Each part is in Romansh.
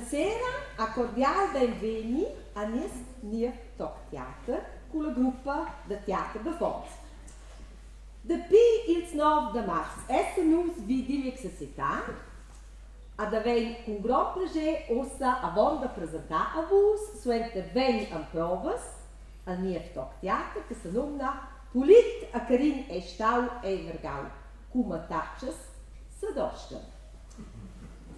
Buna sera a cordial beinvegni a nies niev toc teater culla gruppa da teater d'affons. Dapi ils nov da mars essan nus vid igl exercitar ad havein cun grond plascher ussa avon da presentar a vus suenter vegn emprovas al niev toc teater che senumna Pulit a Carin ei stau ei vargau cu mattatschas sedostan.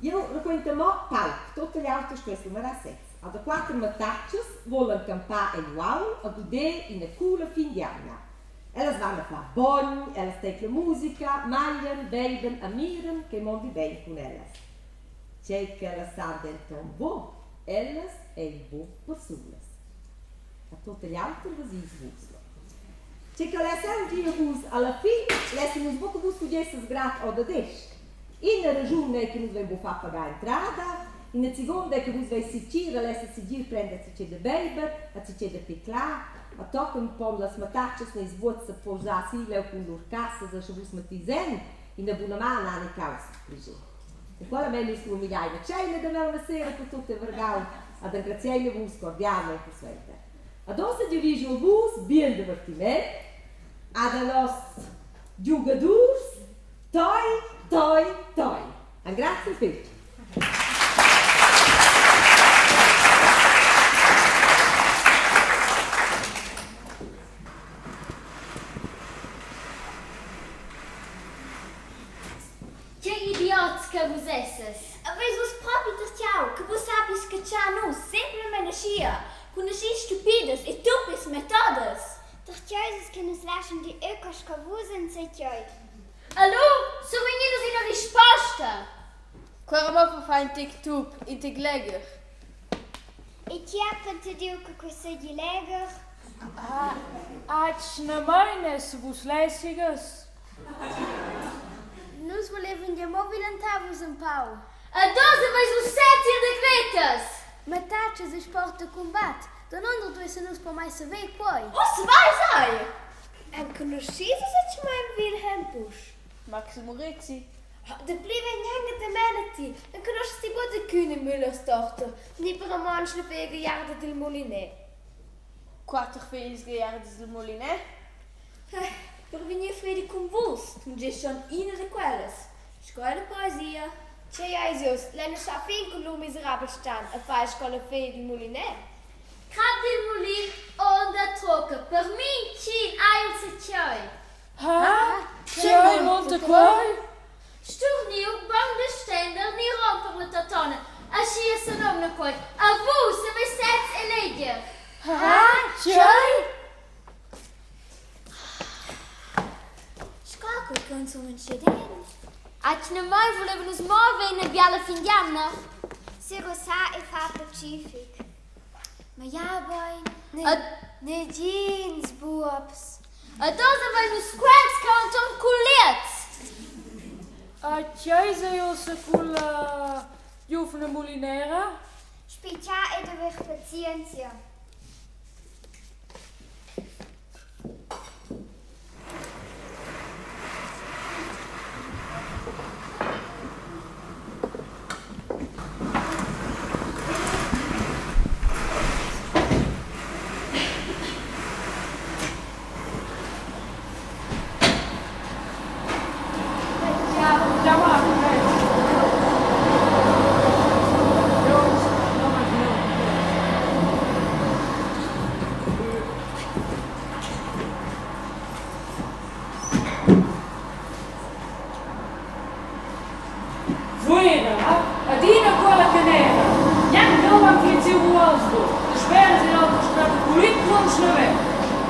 Jeu raquenta mo pauc, tut igl auter stuess lumerar sez. A da quater mattatschas volan campar egl uaul a guder ina coola fin d'jamna. Ellas van a far bogn, ellas teclan musica, maglian, beiban e miran ch'ei mondi bein cun ellas. Tgei ch'ellas san denton buc, ellas ein buc persulas. A tut igl auter vesis vus. Tgei che less aunc dir a vus alla fin, lessen nus buca vus fugessas grad or dad esch. Ina raschun ei che nus vein buca fatg pagar entrada, ina secunda ei che vus veis segir e lesses segir prender zatgei da beiber e zatgei da piclar. A tochen pon las mattatschas ni ils buobs seposar si leu cun lur cassas e sche vus mettis en ina buna man han ei caussas pli. E quella mein nus lu migliai ina tscheina damaun a sera per tut il vargau ed engraziein a vus cordialmein persuenter. Ad ussa giavischel a vus bien divertiment ad a nos giugadurs Toi, toi, toi. Engraziel fetg. Tgei idiots che vus esses! Haveis vus propi tertgau che vus sappies catschar nus semplamein aschia, cun aschi stupidas e tuppis metodas? Tertgeis che nus laschen dir eco sco vus enzatgei. Allo, survegnin nus ina risposta! Quella moffa fa in tec tup, in tec legher. E chi ha pretediu che quei seigi legher? Ah, atgnamain esses vus lessigas. Nus volevan gia mo vilentar vus empau. Ed oz haveis vus sez ir da grettas! Mattatschas e sport da cumbat, danunder duessen nus pomai saver quei? Uss vai sai! Enconuschis vus atgnamain Wilhelm Busch? Max Murezi. De pli vegn gnanca temena ti, enconuschas ti buca da Kühne Müllerstorte, ni per romontsch la feglia gagliarda dil muliner? Quater fegls gagliardas dil muliner? Per vegnir fredi cun vus, tungeschan ina da quellas, sco ella poesia. Tgei eisi uss? Lein nus schar fin cun lur miserabel stan e far sco la feglia dil muliner? Crap dil mulin onda tocca per mintgin aunc tgei. Ha? Tgei munta quei? Sturniu baun da stender ni romper la tatona, aschia senomna quei. A vus saveis sez eleger. Ha? Tgei? Sco quei che insumma succeden? Atgnamain volevan nus mover ina biala fin d'jamna. Serussar e far pacific. Ma ja bein. Negins buobs. Ed oz havein nus quels che han ton culiez. A tgei sei ussa culla giuvna mulinera? Spitgar ed haver pazienzia. Fuera, adina quella canera! Gnanc jeu han fin siu ruaus buc, dasperas in auter sper pulit lunsch naven.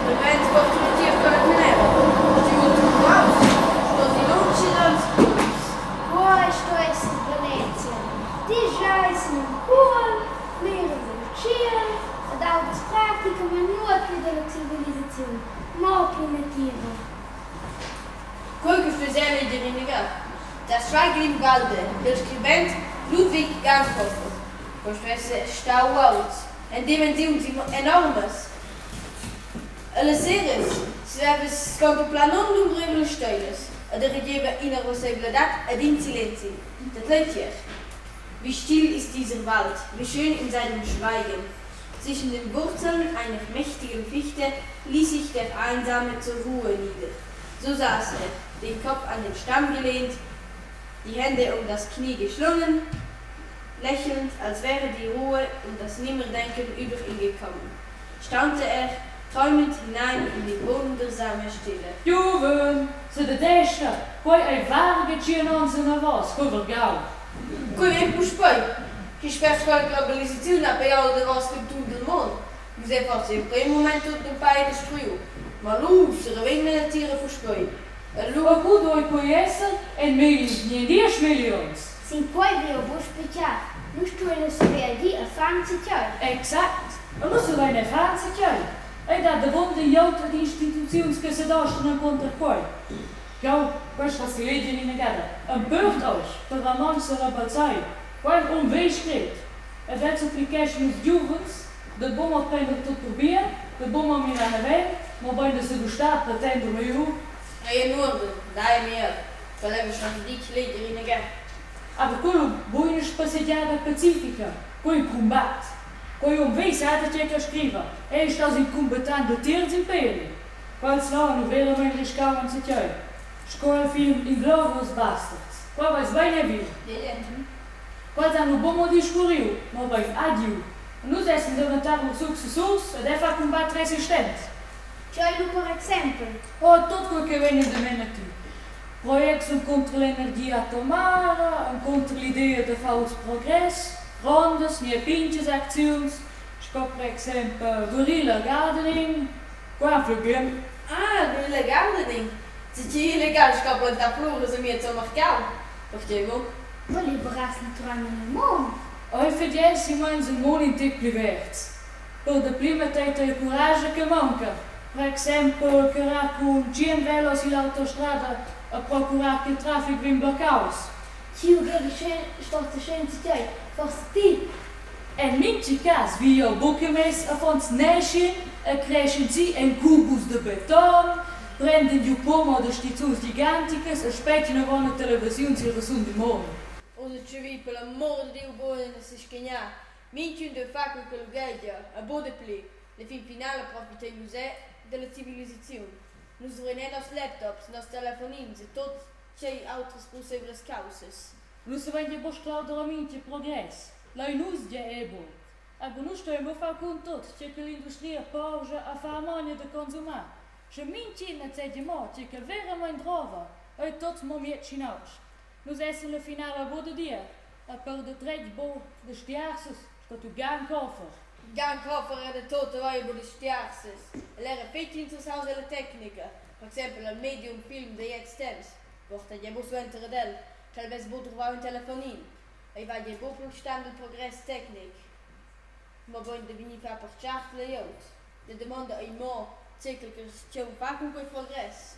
Silmeins porta lu tier quella canera, schi vul ti ruaus, sto si lunsch dals culms. Quei sto esser bellezia. Ti giais in ün cuolm, miras el tschiel ed audas practicamein nuot pli dalla civilisaziun, mo pli natira. Quei che stuess era leger inaga. Das Schweigen im Walde dil scribent Ludwig Ganzhofer. Quei sto esser stau uauls en dimensiuns enormas. Ellas seras savevas contemplar nundumbreivlas steilas ed ei regeva ina ruasseivladad ed in silenzi dat leutier. Wie still ist dieser Wald, wie schön in seinem Schweigen. Zwischen den Wurzeln einer mächtigen Fichte ließ sich der Einsame zur Ruhe nieder. So saß er, den Kopf an den Stamm gelehnt, die Hände um das Knie geschlungen, lächelnd, als wäre die Ruhe und das Nimmerdenken über ihn gekommen. Staunte er, träumend hinein in die wundersame Stille. Giuven, sededescha, quei ei varga tschien onns anavos, quei vargau. Quei vegn puspei. Schi spert sco la globalisaziun ha pegau il davos cantun dil mund, nus ei forsa in prem mument tut empei destruiu, ma lu serevegn la natira puspei. E lu. E cu duei quei esser en milli ni en diesch milli onns? Sin quei vi jeu buc spitgar. Nus stuein ussa reagir e far enzatgei. Exact. E nus savein era far enzatgei. Ei dat avunda glieud ed instituziuns che sedostan encunter quei. Jeu, questa selegian ina gada. Empört euch, per romontsch serebalzai, quei um vegl scret. Ed el supplichescha nus giuvens da buca mo prender tut per bien, da buca mo mirar naven, mobein da sedustar per tender miu. Ei en uorden, dai mir, quel leva schon ditg leger ina ga. Aber quello buc ina spassegiada pacifica, quei in cumbat. Quei um vegl sa da tgei ch'el scriva, ei è staus in cumbattant da tierz imperi. Quels là han veramein riscau enzatgei, sco el film Inglourious Basterds. Quei veis bein è viu. Quels han lu buca mo discurriu, mobein agiu. E nus essan daventar lur successurs ed è far cumbat resistent. Tgei lu per exempel? Oh, tut quei che vegn endamen a ti. Projects encunter l'energia atomara, encunter l'idea da far uss progress, grondas ni pintgas acziuns, sco per exempel Guerrilla Gardening, Quei anfla bien. Ah, guerrilla gardening! Tgi illegal sco plantar fluras amiez al marcau? Pertgei buc? Mo liberass naturalmein il mund. Ei fagess immens il mund in tec pli verds. Per dapli mettei tei curascha che maunca. Per exempel carrar cun tschien velos sill'autostrada e procurar ch'il traffic vegn bloccaus. Tgi ughegia forsa sch'enzatgei, forsa ti? En mintga cas vi jeu buca mes affons neschien e creschien si en cubus da beton, prendien giu poma da stizuns giganticas e spetgien avon la televisiun sil resun dil mund. Oz tscheu per l'amur da Diu bugen da seschignar. Mintgin duei far quei ch'el ughegia e buc dapli. La fin finala profitein nus era dalla civilisaziun. Nus duvrein era nos laptops, nos telefonins e tut tgei autras pusseivlas caussas. Nus savein gie buc sclauder a mintga progress. Lein nus gie era buc. Aber nus stuein buc far cuntut tgei che l'industria porscha a far amogna da consumar. Sche mintgin nezegia mo tgei ch'el veramein drova, ei tut mo miez schinausch. Nus essan la finala buc da dir e per da dretg buc da stiarsas sco tiu Ganghofer. Ganghofer era da tut avair buc da stiarsas. El era fetg interessaus ella tecnica, per exempel al medium film da gliez temps. Porta gie buc suenter ad el, ch'el vess buc druvau in telefonin. Ei va gie buc pil stan dil progress tecnic, mobein da vegnir far pertschart la glieud. La damonda ei mo, tgei ch'il carstgaun fa cun quei progress.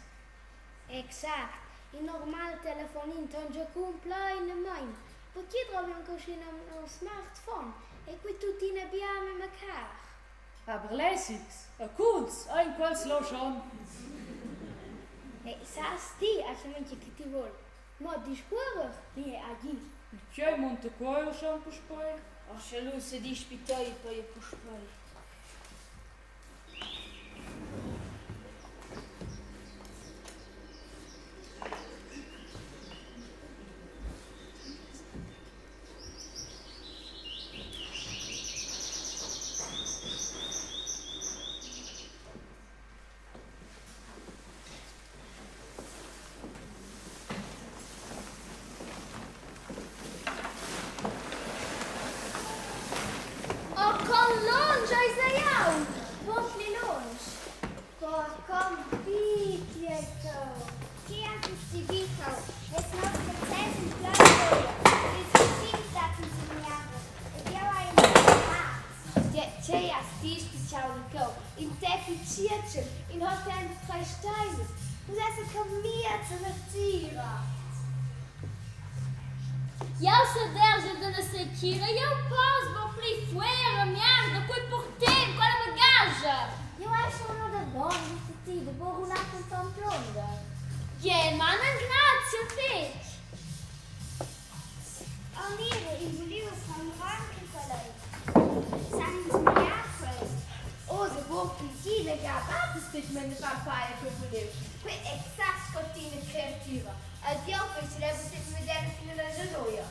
Exact, in normal telefonin tonscha cumpleinamein. Perquei drovi aunc aschia in smartphone e quei tuttina bia memia car. Aber lässigs e cools ein quels leu schon. E sas ti atgnamein tgei che ti vul? Mo discuorer ni agir? Tgei munta quei schon puspei? Aschia lu sedispitei pei e puspei. Oh, con lunsch eis ei aunc? Buc pli lunsch. Oh, con bi ei cheu. Che has ti vitau? Es nos process in plein voglia. Ils vischins dattan sin miaga ed jeu hai in Tgei tgei has ti spitgau da cheu? In teppi tgietschen, in hotel da treis steilas. Nus essan cheu miez la natira. Jau sedergel dalla setgira, jeu pass buc pli fuera, miarda, quei purtem, quella bagagia. Jeu hai schon ordavon visto ti da buc runar cun ton plunder. Gie, manan grazia fetg. Oh mira, in buliu con grond che quel ei. San ins magliar quel? Oz è buc pli ti la ga battes fetg meglio far paia quei buliu. Quei è exact sco tina creativa. Ed jeu penserei buc sez medem fin alla genoia.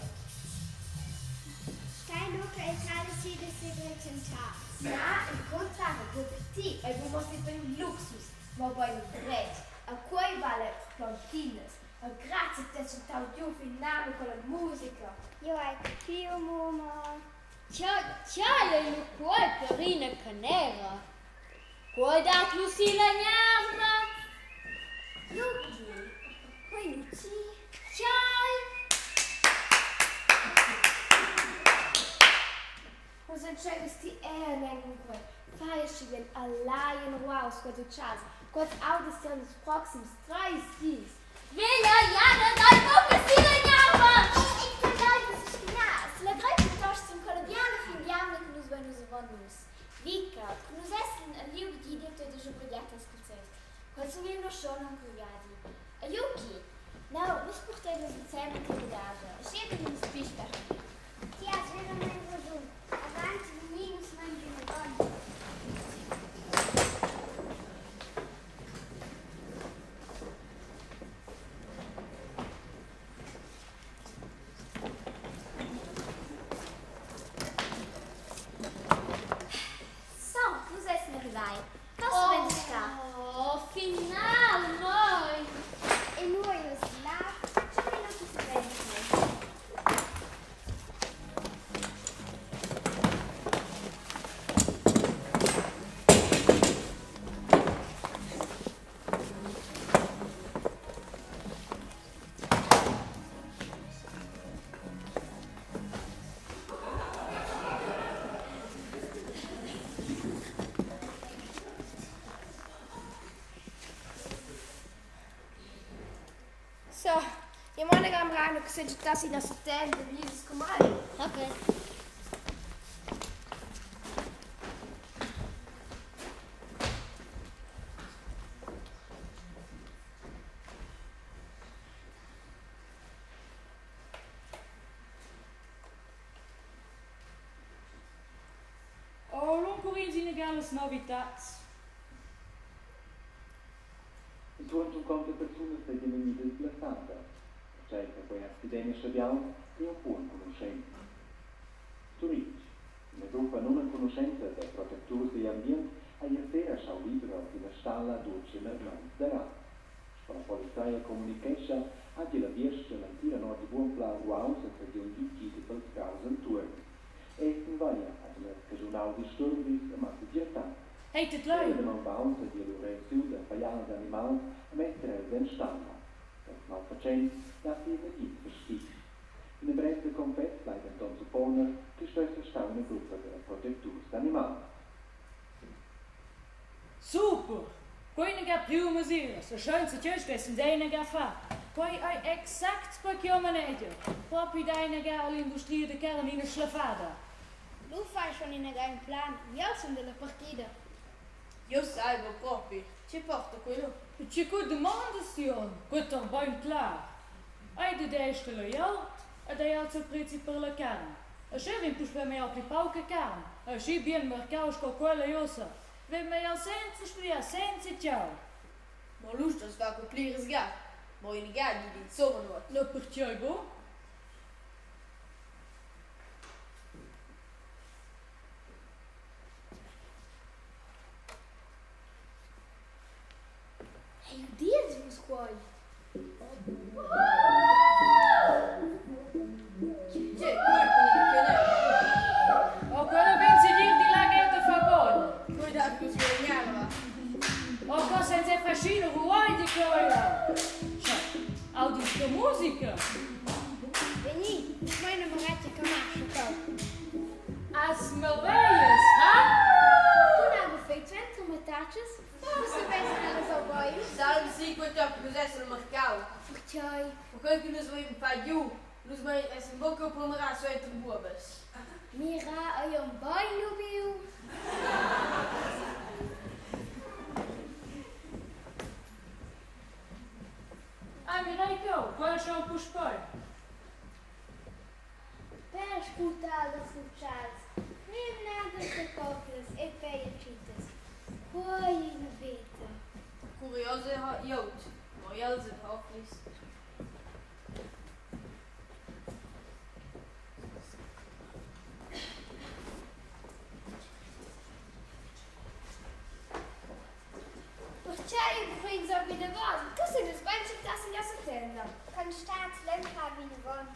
Stai lu che ei cala si da segretentar. Na, il contrari, buc ti, ei bu mo per in luxus, mobein in dretg. E quei vala plontinas. E grazia che ti has tschentau giu fin nano con la musica. Jeu hai capiu, mumma. Tgei tgei ei lu quei per ina canera? Quei dat lu si la gnarva. Luki, quei Luci. Tgei? Oz entscheivas ti era aunc cun quei. Fai aschi bien a lai en ruaus quels utschals, quels audas ti aunc ils proxims treis dis. Veglia jada dai buca si la gnarva! Ei tadlei vus vischinats, legrei plitost sin quella biala fin d'jamna che nus vein uss avon nus. Vica, che nus essen el liug digl da schubergiar ils calzers. Quels survivan schon aunc il viadi. E Juki? Neu, nus purtein nus ensemen tier garascha, aschia vegnin nus pli spert a vi. Ti has veramein raschun. Avant vegnin nus mein vinavon. So, nus essen arrivai. Co oh, sta? Oh, finalmein! E nu ei uss là? Tgei non ti savein. So, io mo ne am che se gettassi in settembre, vegnisses con mai. Ok. Oh, lu currins inaga las novitads. Entuorn tschunconta persunas seigien vegnidas blessadas, pertgei che quei accident ei schabiaus ei aunc buc enconuschent. Turitg. Ina gruppa nunenconuschenta da protecturs digl ambient ha ier sera schau liber ord ina stalla dutg e mermauns da raz. Sco la polizia communichescha, hagi la biestga l'entira notg buonplau ruaus e seigi aunc ditg pels praus entuorn. Ei sin via hagien els caschunau disturbis e malsegirtad. Hey, tedlei! Quella damaun baul seigi lu reussiu da fallar als animals e metter els en stalla. Pels malfatschents datti negins fastitgs. Ina brev da confess lai denton supponer ch'ei sto esser stau ina gruppa da protecturs d'animals. Super! Quei inaga priu mesiras e sch'ein tgei stuessen ei inaga far. Quei ei exact quei ch'jeu manegia. Propi dai inaga all'industria da carn ina schlaffada. Lu fai schon inaga in plan, jeu sun dalla partida. Jeu sai buc propi, tgi porta quello? Tgi cu dumondas Jon, quei ton bein clar. Ei dedesta la glieud ed ei alza il prezi per la carn. E sche vegn puspei mai pli pauca carn, aschi bien marcau sco quella ei ussa, vegn mai senza stuiar, senza tgau. Mo lu stos far cun pliras ga, mo ina ga gida insumma nuot. Na pertgei buc? Ei udis vus quei? Tgei cuolpa ni che neu? Oh, quella vegn segir di laghetta fa bogn. Quei dat nus guadagnava. Oh, co senza fascino vuoi di quella? Sche, audis che musica? Vegni, meina Maretti che marscha cheu. As merveglias, ha? Cun haver fetg suenter mattatschas, forsa vessen ellas au bein. Salve si quei toc nus essan al marcau. Pertgei? Perquei che nus vein far giu, nus mein essan buca promerar suenter buobas. Mira, ei on bein lubiu. Ah, mirei cheu, quella schau puspei. Ei buca ins aunc vinavon, che sun nus bein tschentas en nossa tenda. Constat l'empra vinavon.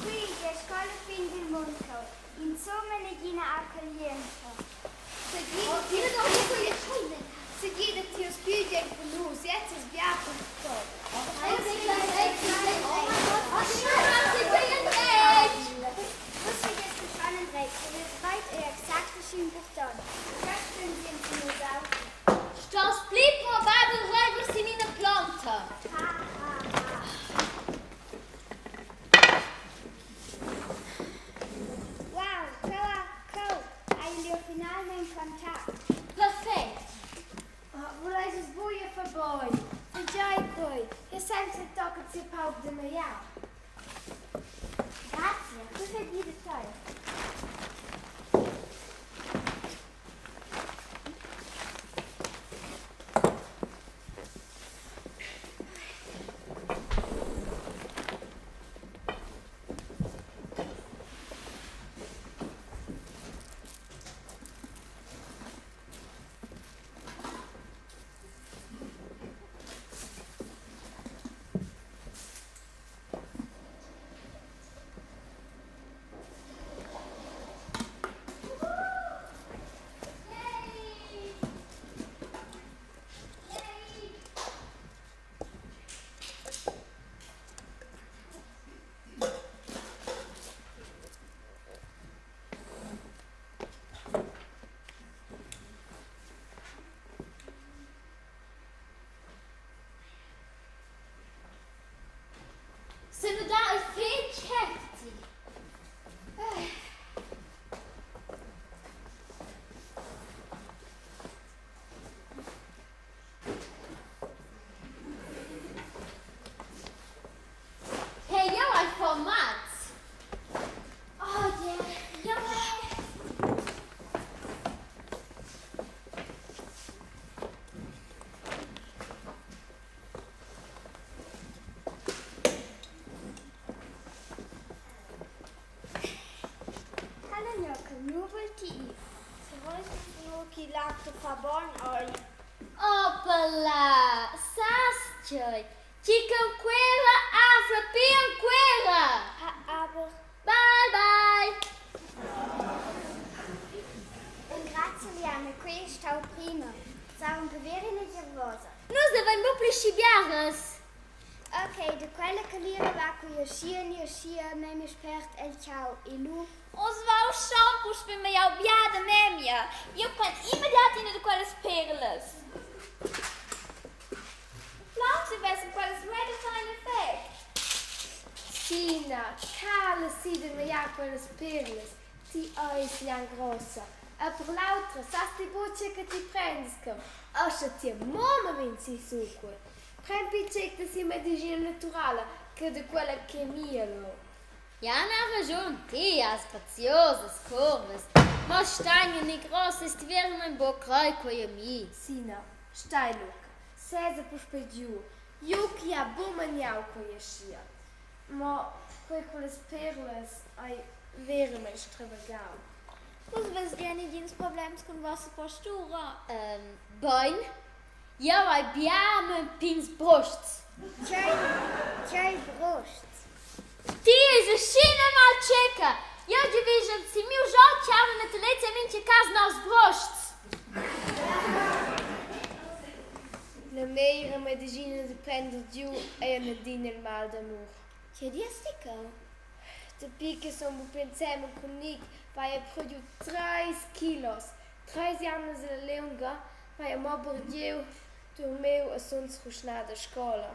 Qui è scola fin dil mund cheu. Insumma negina accoglientscha. Segir da tiu spügia cun nus, ezzas bia per Vus vegies schon endretg, il reit ei exact aschi impurtont. Quest sien sin nus auters. Stos pli probabel reiver sin ina plonta. Ha, ha, ha. Wow, cheu ha cheu hai il lieu finalmein contact. Perfect. Vuleis vus buca far bogn? Fitgei quei, jeu sent il tochen sia pauc da magliar. Grazie, quei fai bi da tei. Senudar ei fetg hefti. Hey, jeu hai formats. Oh yeah, jeu hai. Hallo Gnocca, nu vul ti ir? Se vols nu chi l'acto fa bon oi. Oppala, sas tgei? Tgi che enquera anfla pia enquera! Ha aber Bye bye! Engrazia Liane, quei ei stau prima. Sa aunc haver ina gervosa. Nus havein buc pli schi biaras. Ok, da quella calira va quei aschia ni aschia memia spert el tgau e lu Oz va il shampoo per mei au bia da memia. Jeu prend immediat ina da quellas perlas. Plaunsiu vessen quellas ruedas far in effect. Sina, cala si da magliar quellas perlas, ti eis gnanc grossa. E per l'autra sas ti buc tgei che ti prendas cheu, aschia tia mumma vegn sissu quei. Pren pli da sia medischina naturala che da quella chemia leu. Jana ha raschun, ti has graziosas curvas, mo stagn ni gross es ti veramein buc crei quei a mi. Sina, stai luc, sesa puspei giu, ju che ha buc maniau quei aschia. Mo quei cullas perlas ei veramein stravagau. Vus veis gia negins problems cun vossa postura? Bein, Jeu hai bia pigns brusts. Tgei, tgei brusts? Ti eis aschina maltschecca! Jeu giavischel si miu Job ch'havi naturalezia en mintga cass novs brusts. La meglra medischina da prender giu ei adina il mal d'amur. Tgei dias ti cheu? Dapi che sun buc pli ensemen cun Nic vai ei produciu treis kilos. Treis jamnas alla liunga Vai mo burgiu, durmiu e sun sruschnada a scola.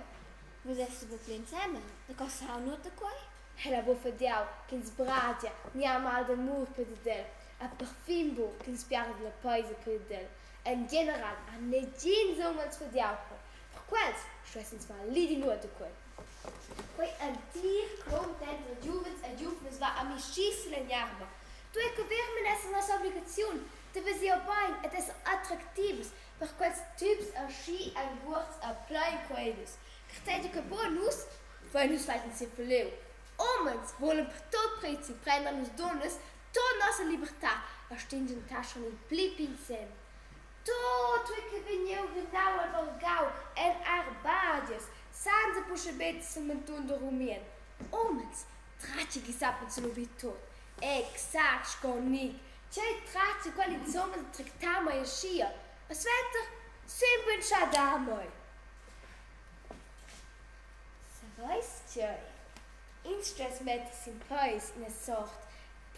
Vus esses buc pli ensemen? Da cosa ha nuot da quei? El ha buc fadiau ch'ins bragia ni ha mal d'amur per dad el e perfin buc ch'ins piarda la peisa per dad el. En general han negins umens fadiau quei. Per quels stuess ins far lidi nuot da quei. Quei entir clom denter giuvens e giuvnas va a mi schi silla gnarva. Duei che vermen esser nossa obligaziun. Da veser bein ed esser attractivas per quels tips aschi enguords e plein queidas. Gartegia che buca nus vein nus fatg in sefeleu. Umens vulan per tut prezi prender nus dunnas tut nossa libertad e stinschentaschan il pli pign sem. Tut quei che vegniu rimnau el vargau en arbadias, senza puschebet semantun da rumien. Umens, tratga che sappen selubir tut. Exact sco Nic. Tgei tratga quel insumma da tractar mei aschia? E suenter semper schar mei. Saveis tgei? Ins stuess metter sin peis ina sort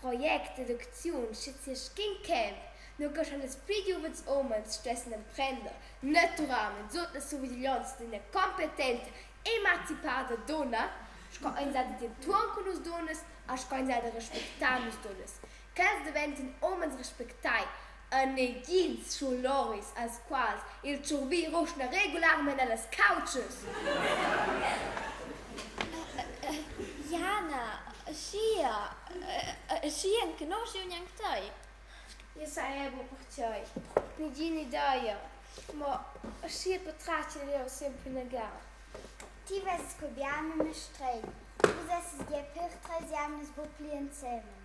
project d'educaziun sche sia sc'in camp, nua che schon ils pli giuvens umens stuessen emprender naturalmein sut la surviglianza d'ina competenta emancipada dunna, sco ins ha da dir entuorn cun nus dunnas e sco ins ha da respectar nus dunnas. Quels daventan umens respectai e negins schuloris als quals il tschurvi ruschna regularmein ellas cautschas. Jana, schia, schia enconoschiu gnanc tei. Jeu sai era buc pertgei, negina idea, mo aschia patratgel jeu semper inaga. Ti vesas quei bien memia stregn. Vus esses gie pér treis jamnas buc pli ensemen.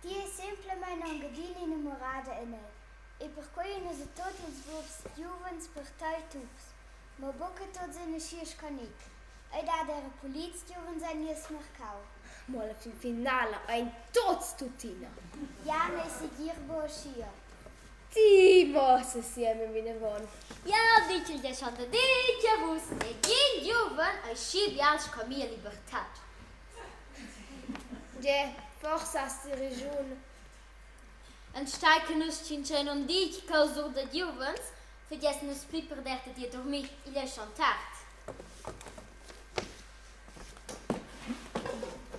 Ti eis semplamein aunc adina inamurada en el e perquei ein ussa tut ils buobs giuvens per tei tups. Mo buca tuts ein aschia sco Nic. Ei dat era pulits giuvens en nies marcau. Mo alla fin finala ein tuts tuttina. Jan ei segir buc aschia. Ti mossa siemi vinavon. Jau ditgel gia schon daditg a vus, negin giuven ei schi bials sco mia libertad. Gie, forsa has ti raschun. Enstagl che nus tschintschein on ditg cheu sur da giuvens, fagessen nus pli perdert dad ir a durmir, igl ei schon tard.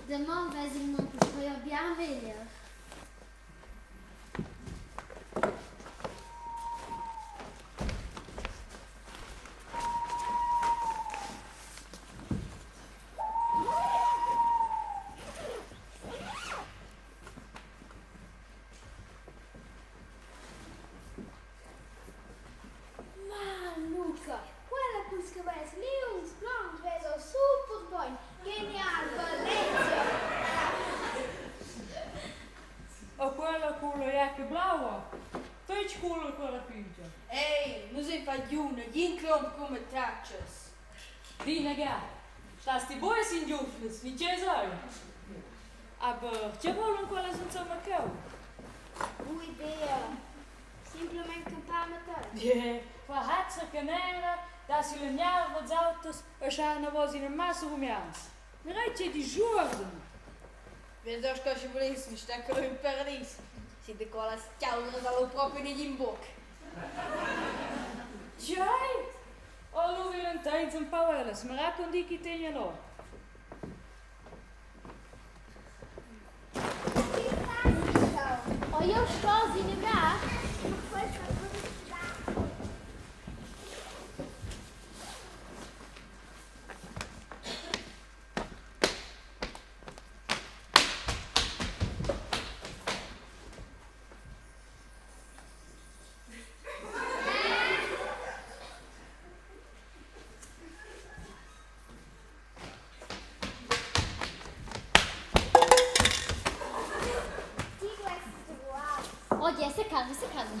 Damaun vess il mund puspei a bia meglier. Ma Luca, quella culs cavals liungs, blonds vesa super bein. Genial, bellezia! E quella culla jacca blaua? Fetg coola quella pintga. Ei, nus ein fatg nagin clump cun mattatschas. Dina ga, stas ti buca sin giuvnas, ni tgei sei? Aber tgei volan quellas insomma cheu? Buna idea. Simplamain campar mattatschas. Yeah, fa hazza canera, dà si la gnarva als auters e schar anavos ina massa rumians. Mirei tgei disgiuorden! Vedo sco sche vulessen star cheu in paradis. Sin de quellas tgaulas ha lu propi negin buc. Tgei? Oh, lu vilan teins empau ellas, mira con di chi tegnan or. Oh, jeu sto sinagar. Oh, Gie, secalma, secalma.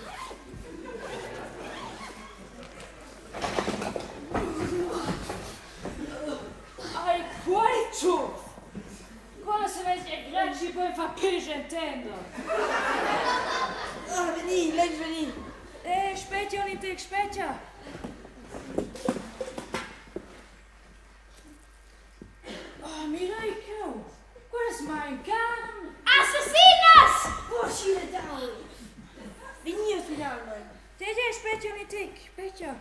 Ai, quei tschuf! Quella se vegn è grazia poi fa pesce entender. Ah, vegni, lein vegni. Eh, spetga un tec, spetga. Oh, mirei cheu. Quellas mein carn. Assassinas! Burschi dau. Vegni finalmein. Te, te, spetga un tec, spetga.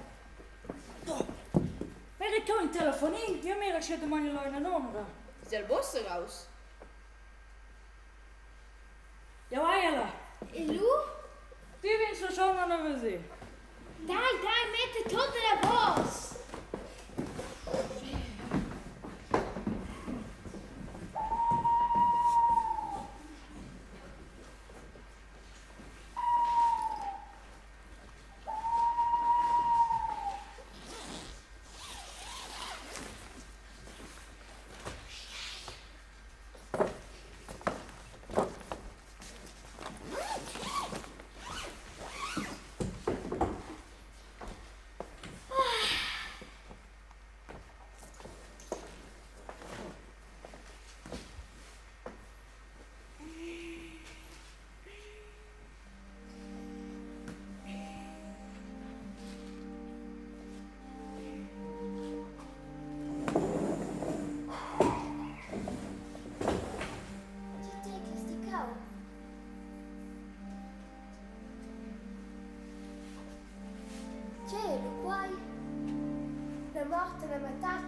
Mira cheu in telefonin, io mira sche domani l'ho ina nomra. Is el buca raus? Jau hai ella. E lu? Ti vegns la schon a veser. Dai, dai, mette tut anavos!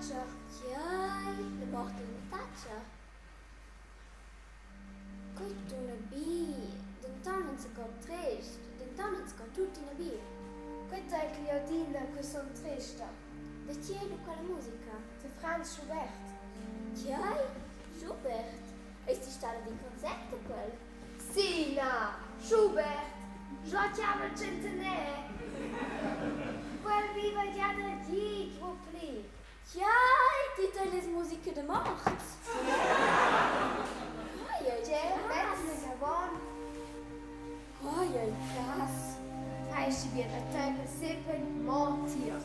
mattatscha. Tgei? La mort dalla mattatscha? Quei tuna bi, denton enzaco trest, denton enzaco tuttina bi. Quei teicl jeu adina cu sun tresta. Da tgi ei lu quella musica? Da Franz Schubert. Tgei? Schubert? Eis ti stada ad in concert da quel? Sina! Schubert! Jeu chiamel tschentener! Quel viva gia da gitg buc pli. Tgei? Ti teglias musica da morts? Quei ei Tgei crass. metti avon? Quei ei crass. Fai schi bien e tegl sepegn mo tier.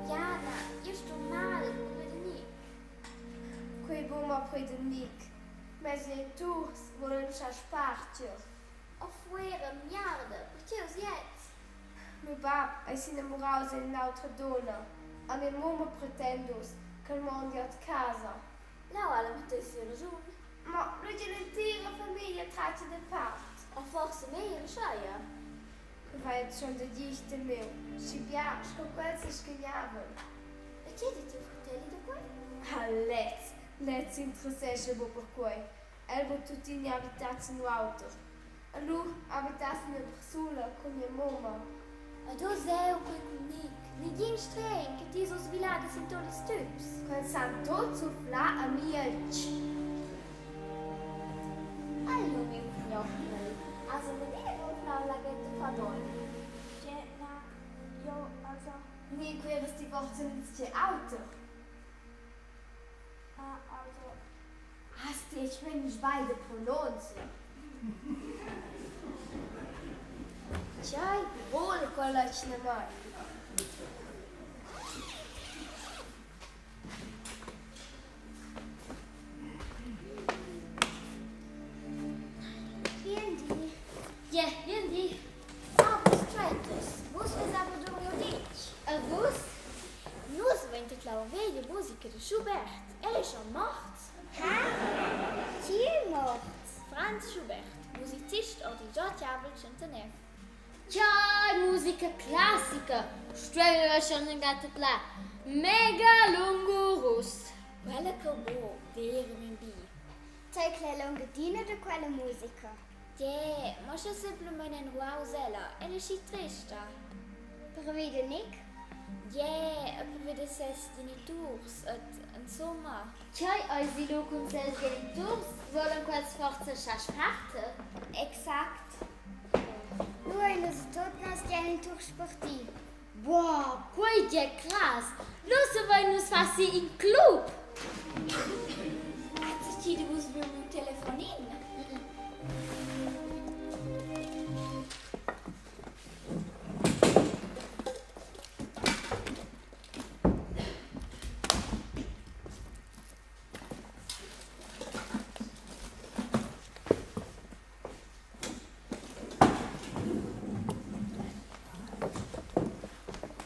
Jana, jeu stun mal pervia da Nic. Quei buca pervia da Nic. Mes geniturs vulan schar spartir. O fuera, miarda, pertgei uss gliez? Miu bab ei s'inamuraus en in'autra dunna e mia mumma pretenda uss ch'el mondi ord casa. Leu ha la mattei sia raschun. Ma lu gie l'entira famiglia tratga dapart. O forsa meglier ascheia. Quei va jetzt schon da ditg temiu, schi bia sco quels seschignavan. E tgei di tiu fratelli da quei? Ah, lez, lez s'interessescha buc per quei. El vul tuttina habitar zanu'auter. E lu habitass ina persula cun mia mumma. Ed oz eu quei cun Nic, negin stregn che ti sos vilada sin tut ils tüps. Quels han tuts suflà a mi el tsch. Hallo miu gnochel, has aunc adina gonflau la ghetta fadogn? Tge, na, jeu, also. Ni queras ti forsa enzatgei auter? Ah, also. Has ti etg mein sbagl da pronunzia? Tgei vul quella atgnamain? Bien di. Gie, bien di. Ah, vus tschentas, vus veis aber durmiu ditg. E vus? Nus vein tedlau veglia musica da Schubert. El ei schon morts. Ha? Chi ei morts? Franz Schubert, musicist ord il giotgavel tschentaner. Tgei musica classica stueva schon in tedlar. Mega lungurus. Quella che bo veramein bi. Teicla lungadina da quella musica. Gie, mo sche semplamein en ruaus ella, ella è schi trista. Pervi da Nic? Gie, e pervi da ses geniturs ed insumma. Tgei eisi lu cun ses geniturs? Volan quels forsa schar sparter? Exact. Lu ein nus tut nos geniturs sparti. Boah, quei gie crass! Lu savein nus far si in club! Ti de vus viu miu telefonin?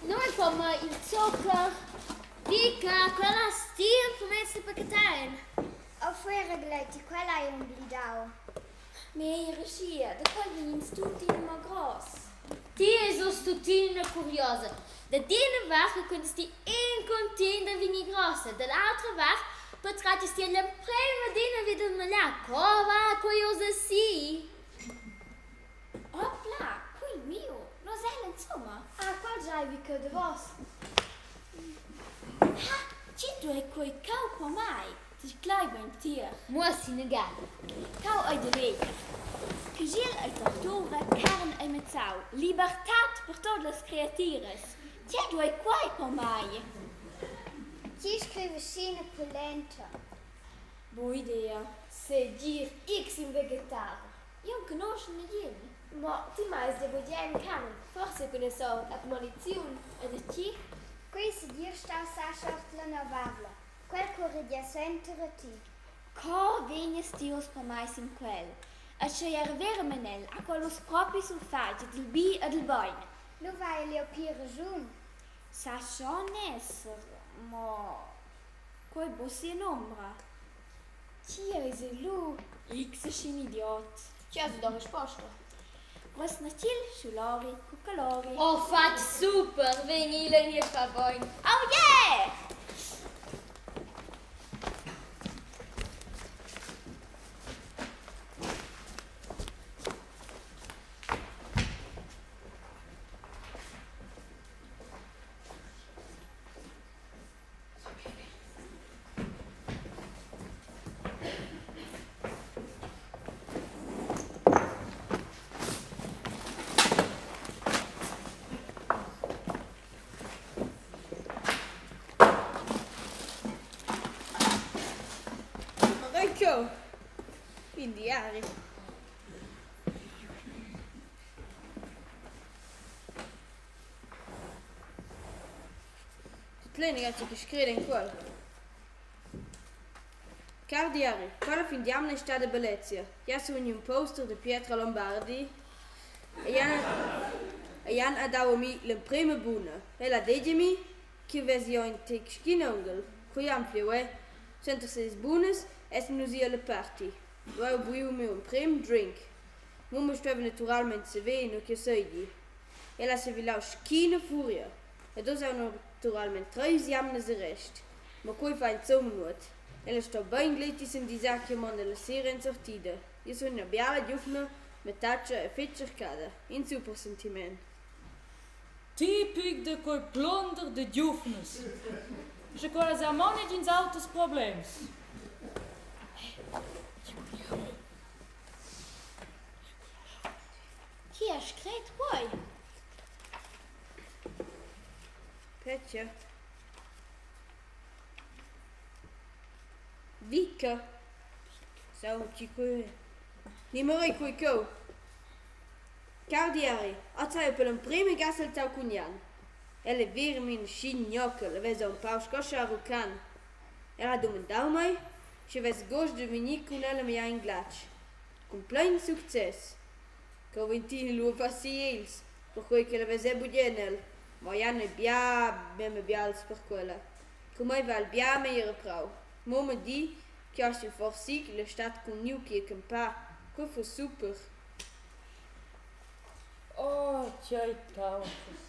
Noi fomma il zuccher. Dica, quella stia promessa de pachetain. O fuera gleiti, quella hai emblidau. Mei reschia, da quel vegn ins tuttina mo gross. Ti es uss tuttina curiosa. Da d'ina vart quintas ti incontin da vegnir grossa, da l'autra vart patratgas ti all'emprema adina vi dal magliar. Co va quei oz si? Hopla, quei miu, nus el insumma. Ah, qual giaivi cheu davos? Ha, tgi duei quei cau pomai? Ti glei bein tier. Muossi inaga. Cau ei da leger. Cugiel ei tortura, carn ei mazzau, libertad per tot las creatiras. Tgei duei quei pomai? Ti scrives scina pulenta. Buna idea. Segir, X in vegetar. Jeu conosch negin. Ma ti mais de bugen carn, forse cun sort admoniziun. E da chi? Quei segir stau Sascha ord la novavla. Quel curregia suenter a ti. Co vegnas ti uss pomai sin quel? E sche era veramein el, ha quel uss propi sulfatg dil bi e dil bein. Lu va el jeu pir raschun. Sa schon esser, mo quei buc sia nombra. Chi eis el lu? X es in idiot. Chi has da risposta? Rosnacil, Schulori, Cucalori. Ho fatg super, vegn igl nies far bogn. Oh yeah! Ecco, in diari. Tuttenina che scret en quel. Car diari, quella fin d'jamna è stada bellezia. Jau sun vegni un poster da Pietro Lombardi e Jan, e Jan ha dau a mi l'emprema buna. El ha detg a mi ch'jeu vesi jeu in tec sc'in aunghel. Quei anfliu è. Suenter ses bunas essan nus i alla party. Lu hai jeu buiu miu emprem drink. Mumma stueva naturalmein saver nua ch'jeu seigi. El ha sevilau sc'ina furia ed oz aunc naturalmein treis jamnas arrest. Mo quei fa insumma nuot. Ella sto beingleiti s'endisar ch'jeu mondi la sera en sortida. Jeu sun ina biala giuvna, mattatscha e fetg tschercada. In super sentiment. Tipic da quei plunder da giuvnas. Sche quellas han mo negins auters problems. Chi ha scret quai? Petja. Vica. Sau chi quei è. Ni morei quei cheu. Car diari, oz hai jeu per l'emprema ga saltau cun Jan. El è veramein schi gnocchel e vesa un pau sco Shah Rukh Khan. El ha dumandau mei, sche vess gust da vegnir cun el a miar in glatsch. Cun plein success. Cheu vegn Tini lu a far si els, perquei ch'ella vesa bugen el. Mo Jan ei bia memia bials per quella. Cun mei va el bia meglier a prau. Mumma di ch'jeu astgi forsa igl la stad cun Nuki a campar. Quei fuss super. Oh, tgei caussas.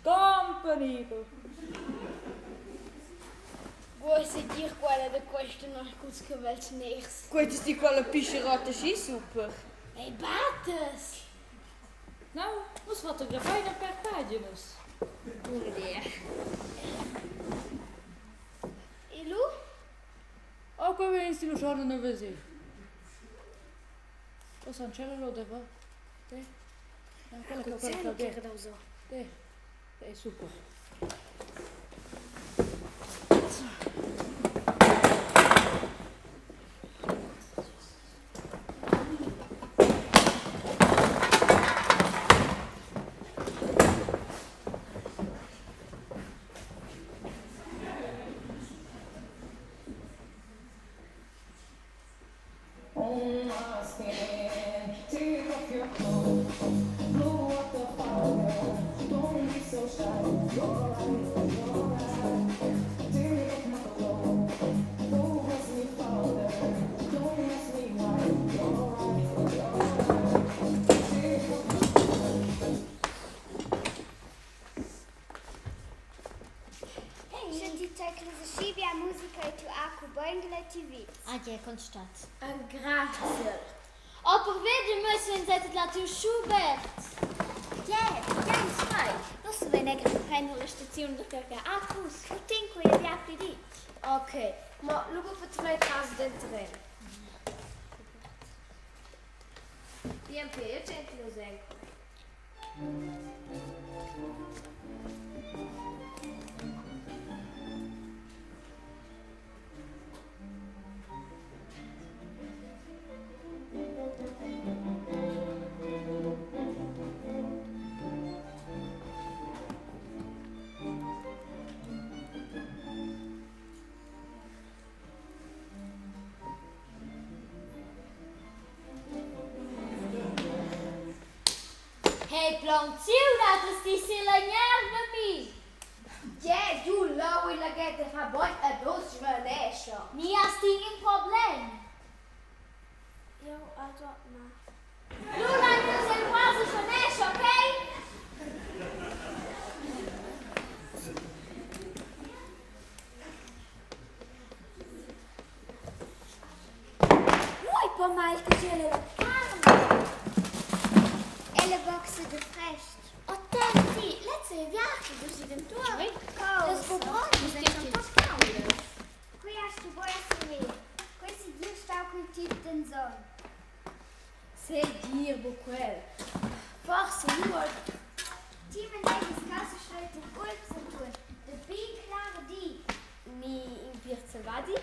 Con penibel. Vuoi sentir quella da questa notg culs cavels ners? Quei ti quella pischerota schi super. Ei battes! No, nus fotografein per paginas. Buna idea. E lu? Oh, quei vegn lu schon a veser. Ossa tschella lo deva. Te. Quella che quella che era da Te. È super. Sche ti teclas aschi bia musica e tu acu bein gleiti vits. Ah, gie, constat. Engraziel. Oh, per veder mess senza la tiu Schubert. Gie, tgei fai? Nus savein negin prender la staziun da cargar accus, u tin quei è bia pli ditg. Ok, ma lu buca tornai casa denteren. Bien pia, jeu tschentel nus en quei. Hey, plaunsiu datas ti silla gnarva mi! Gie, giu leu il laghet e fa bogn ed uss svanescha. Ni has ti in problem? Jeu auto na. Lu lein nus el quasi svanescha. pomai che gela la carn. E la boxa de frestg. O tanti, lezza è viarca così dentuorn. Las bubrondas ein schon fast caudas. Quei astga buc esser ver. Quei segir stau quei tip d'enzon. Segir buc quel. Forsa nuot. Ti maneigas casa schreit en uolps entuorn, da bi clar di. Ni in piert selvadi?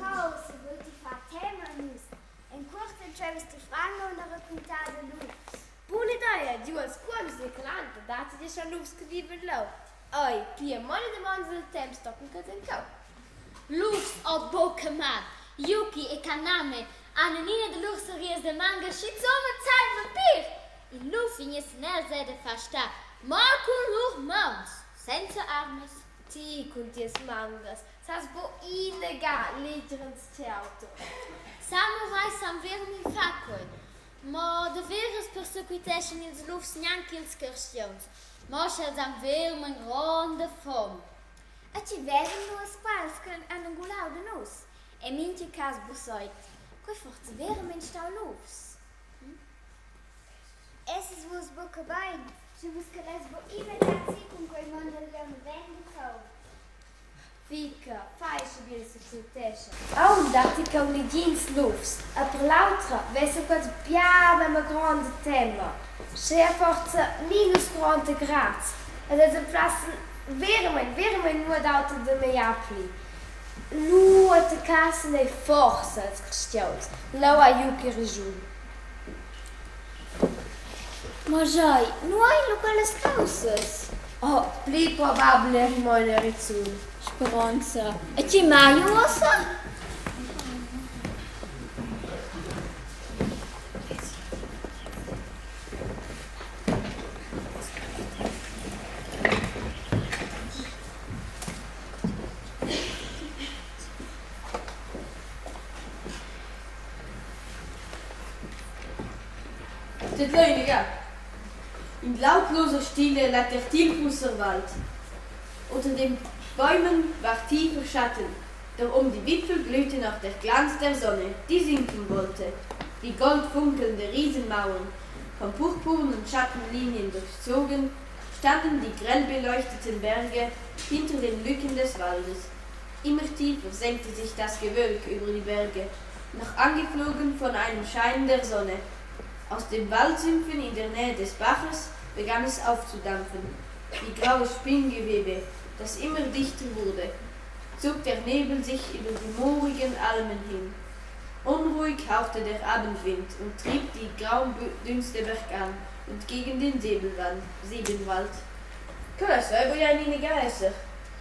Co, se vul ti far tema a nus? En cuort entscheivas ti franc aunc a raquintar da lufs. Buna idea, giu als cuolms dil Calanda datti gia schon lufs che vivan leu. Ei, pia mo la damonda dil temps tochen ch'els ein cheu. Lufs o buca mal. Yuki e Kaname han en ina da lur serias da manga schizun mazzau in vampir. Il luf vegniss en els era da far star mo cun lur mauns, senza armas. Ti cun tias mangas sas buc inaga leger en tgei auter. Samurais san veramein far quei. Mo daveras persequiteschan ils lufs gnanc ils carstgauns, mo sch'els han veramein gronda fom. E tgi vevan nus quels che han engulau da nus? En mintga cas buc Quei forsa veramein stau lufs. Esses vus buca bein, sche vus caless buc immediat si cun quei mondel jeu vegn de cheu. Vica, fai sche bien secretescha. Aunc datti cheu negins lufs e per l'autra vessen quels bia memia gronda tema, sch'era forsa minus gronda grads ed els emplassen veramein, veramein nuot auter da magliar pli. Lu attaccassen ei forsa ils carstgauns, leu ha Juki raschun. Mo schei, nua ein lu quellas caussas? Oh, pli probabel eri mo in erizun. Speronza. E tgi mai uossa? Tedlei In lautloser Stille lag der Tilfusser Wald. Unter den Bäumen war tiefer Schatten, doch um die Wipfel glühte noch der Glanz der Sonne, die sinken wollte. Wie goldfunkelnde Riesenmauern, von purpurnen Schattenlinien durchzogen, standen die grell beleuchteten Berge hinter den Lücken des Waldes. Immer tiefer senkte sich das Gewölk über die Berge, noch angeflogen von einem Schein der Sonne. Aus den Waldsümpfen in der Nähe des Baches begann es aufzudampfen, wie graues Spinngewebe, das immer dichter wurde, zog der Nebel sich über die moorigen Almen hin. Unruhig hauchte der Abendwind und trieb die grauen Dünste bergan und gegen den Sebenwald. Quella sai voglian inaga esser.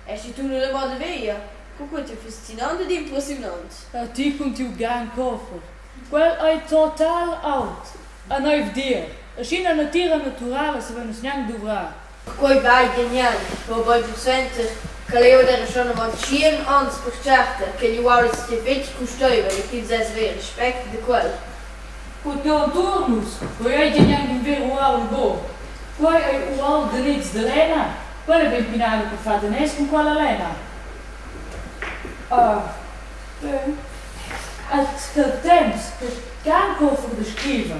E sche tuna la moda veglia, co quei è fascinant ed impressiunant. E ti cun tiu gang coffer. Quel ei total out. A neiv dir. E sch'ina natira naturala savein nus gnanc duvrar. Quei va genial, mo bein persuenter che leu era schon avon tschien onns pertscharta che igl uaul seigi fetg custeivel e ch'ins hagi ver respect da quel. Cu entuorn nus, quei ei gie gnanc in ver uaul buc. Quei ei uaul da nez da lenna. Quella vegn pinada per far daners cun quella lenna. Ah, bein. Ad quel temps che Ganghofer descriva,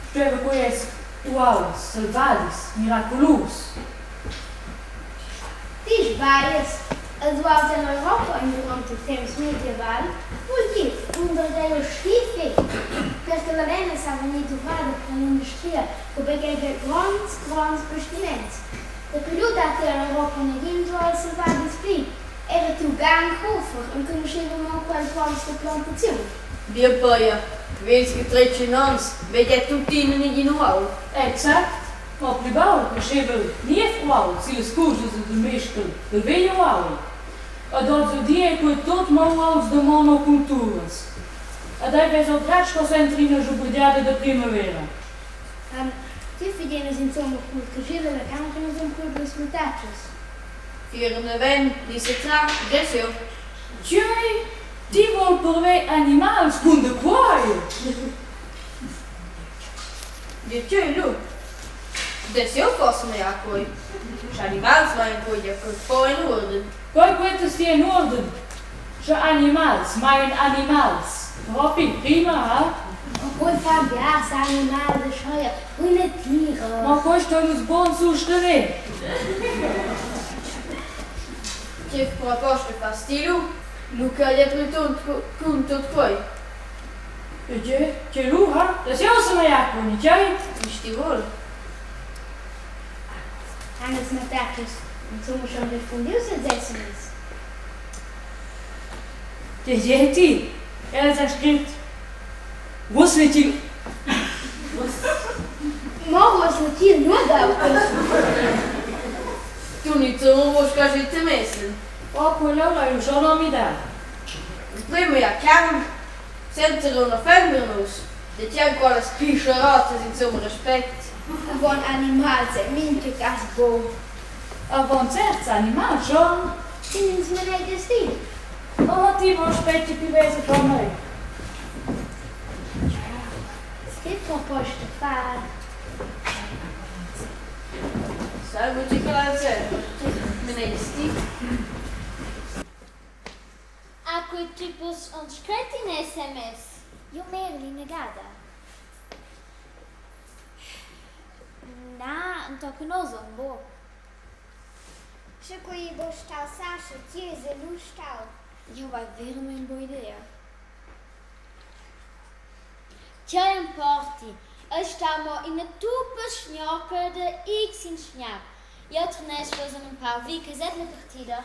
stueva quei esser uauls selvadis, miraculus. Ti sbaglias. Els uauls en Europa ein duront il temps medieval, vul dir underdei aschi fetg, per che la lenna sa vegnir duvrada per l'industria che baghegia gronds, gronds bastiments. Dapi lu datti en Europa negins uauls selvadis pli. Era tiu Ganghofer enconuscheva mo quels uauls da plantaziun. Bien peia, quels che tretschien onns veglia tuttina negin uaul. Exact, mo pli baul crescheva il niev uaul sillas custas dil mistgel dil vegl uaul. Ed oz il di ei quei tut mo uauls da monoculturas. Ed ei vesa dretg sco suenter ina schubergiada da primavera. Ti figienas insumma cul che gira la carn che nus empruiu las mattatschas. Fier naven ni setrar, gest jeu. Tgei? Ti vul perver animals cun da quei? Gie tgei lu? Dess jeu forsa magliar quei? Sche animals maglian quei, ja quei po en uorden. Quei quetas ti en uorden? Sche animals maglian animals, propi prima, ha? Quei fa biars animals aschia, quei natira. Ma quei stein nus buc sustener. Tgei proposta fas ti lu? Lu ch'ei è plitost cun tut quei. E tgei, tgei lu, ha? Das jeu semagliar cun, tgei? Gest ti vul. Han ils mattatschs insumma schon respundiu sils sms? Tgei di ti? Els han scrit Vus letil Mo vus letil nuot auter. Tu ni tu vus quasi temessen. Oh, quella l'hai lu schon amidar. Prima ja carn, senza non offender nus. Dettian quellas pischeratas insomma respect. Avon animals ei mintga cas buc. Avon certs animals schon. Sin ins manegias ti? Oh, ti mo spetgi pi vesa per mei. Tgei proposta far? Sai buc tgi che l'ha sempre. Manegias ti? Ha quei tipus aunc scret in sms? Jeu merel inagada. Na, entochen oz aunc buc. Sche quei ei buc stau Sascha, tgi eis el lu stau? Jeu vai veramein buc idea. Tgei emporti, ei stau mo ina tuppa sgnocca da x in sgnap. Jeu treneschel oz empau vi che set la partida.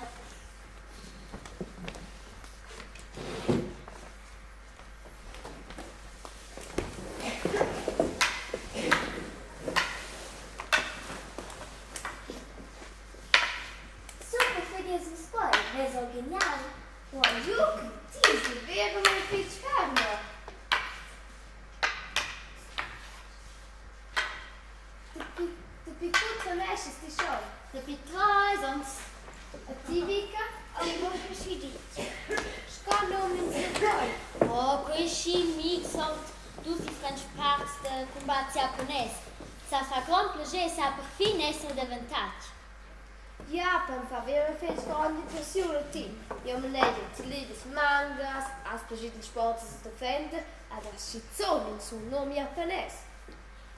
Super fadias vus quei, vess el genial. Ua giug, ti es veramein fetg ferma. Dapi, dapi cu treneschas ti schon? Dapi treis onns. E ti, Vika? Aunc buca schi ditg. Sco num ins lu quei? Oh, quei schi mix ord dus differents parts da cumbat giapones. Sa fa grond plascher e sa perfin esser d'avantatg. Japan fa vera fetg gronda impressiun a ti. Jeu manegia, ti legias mangas, has plascher dil sport da sedefender ed has schizun in surnum japanes.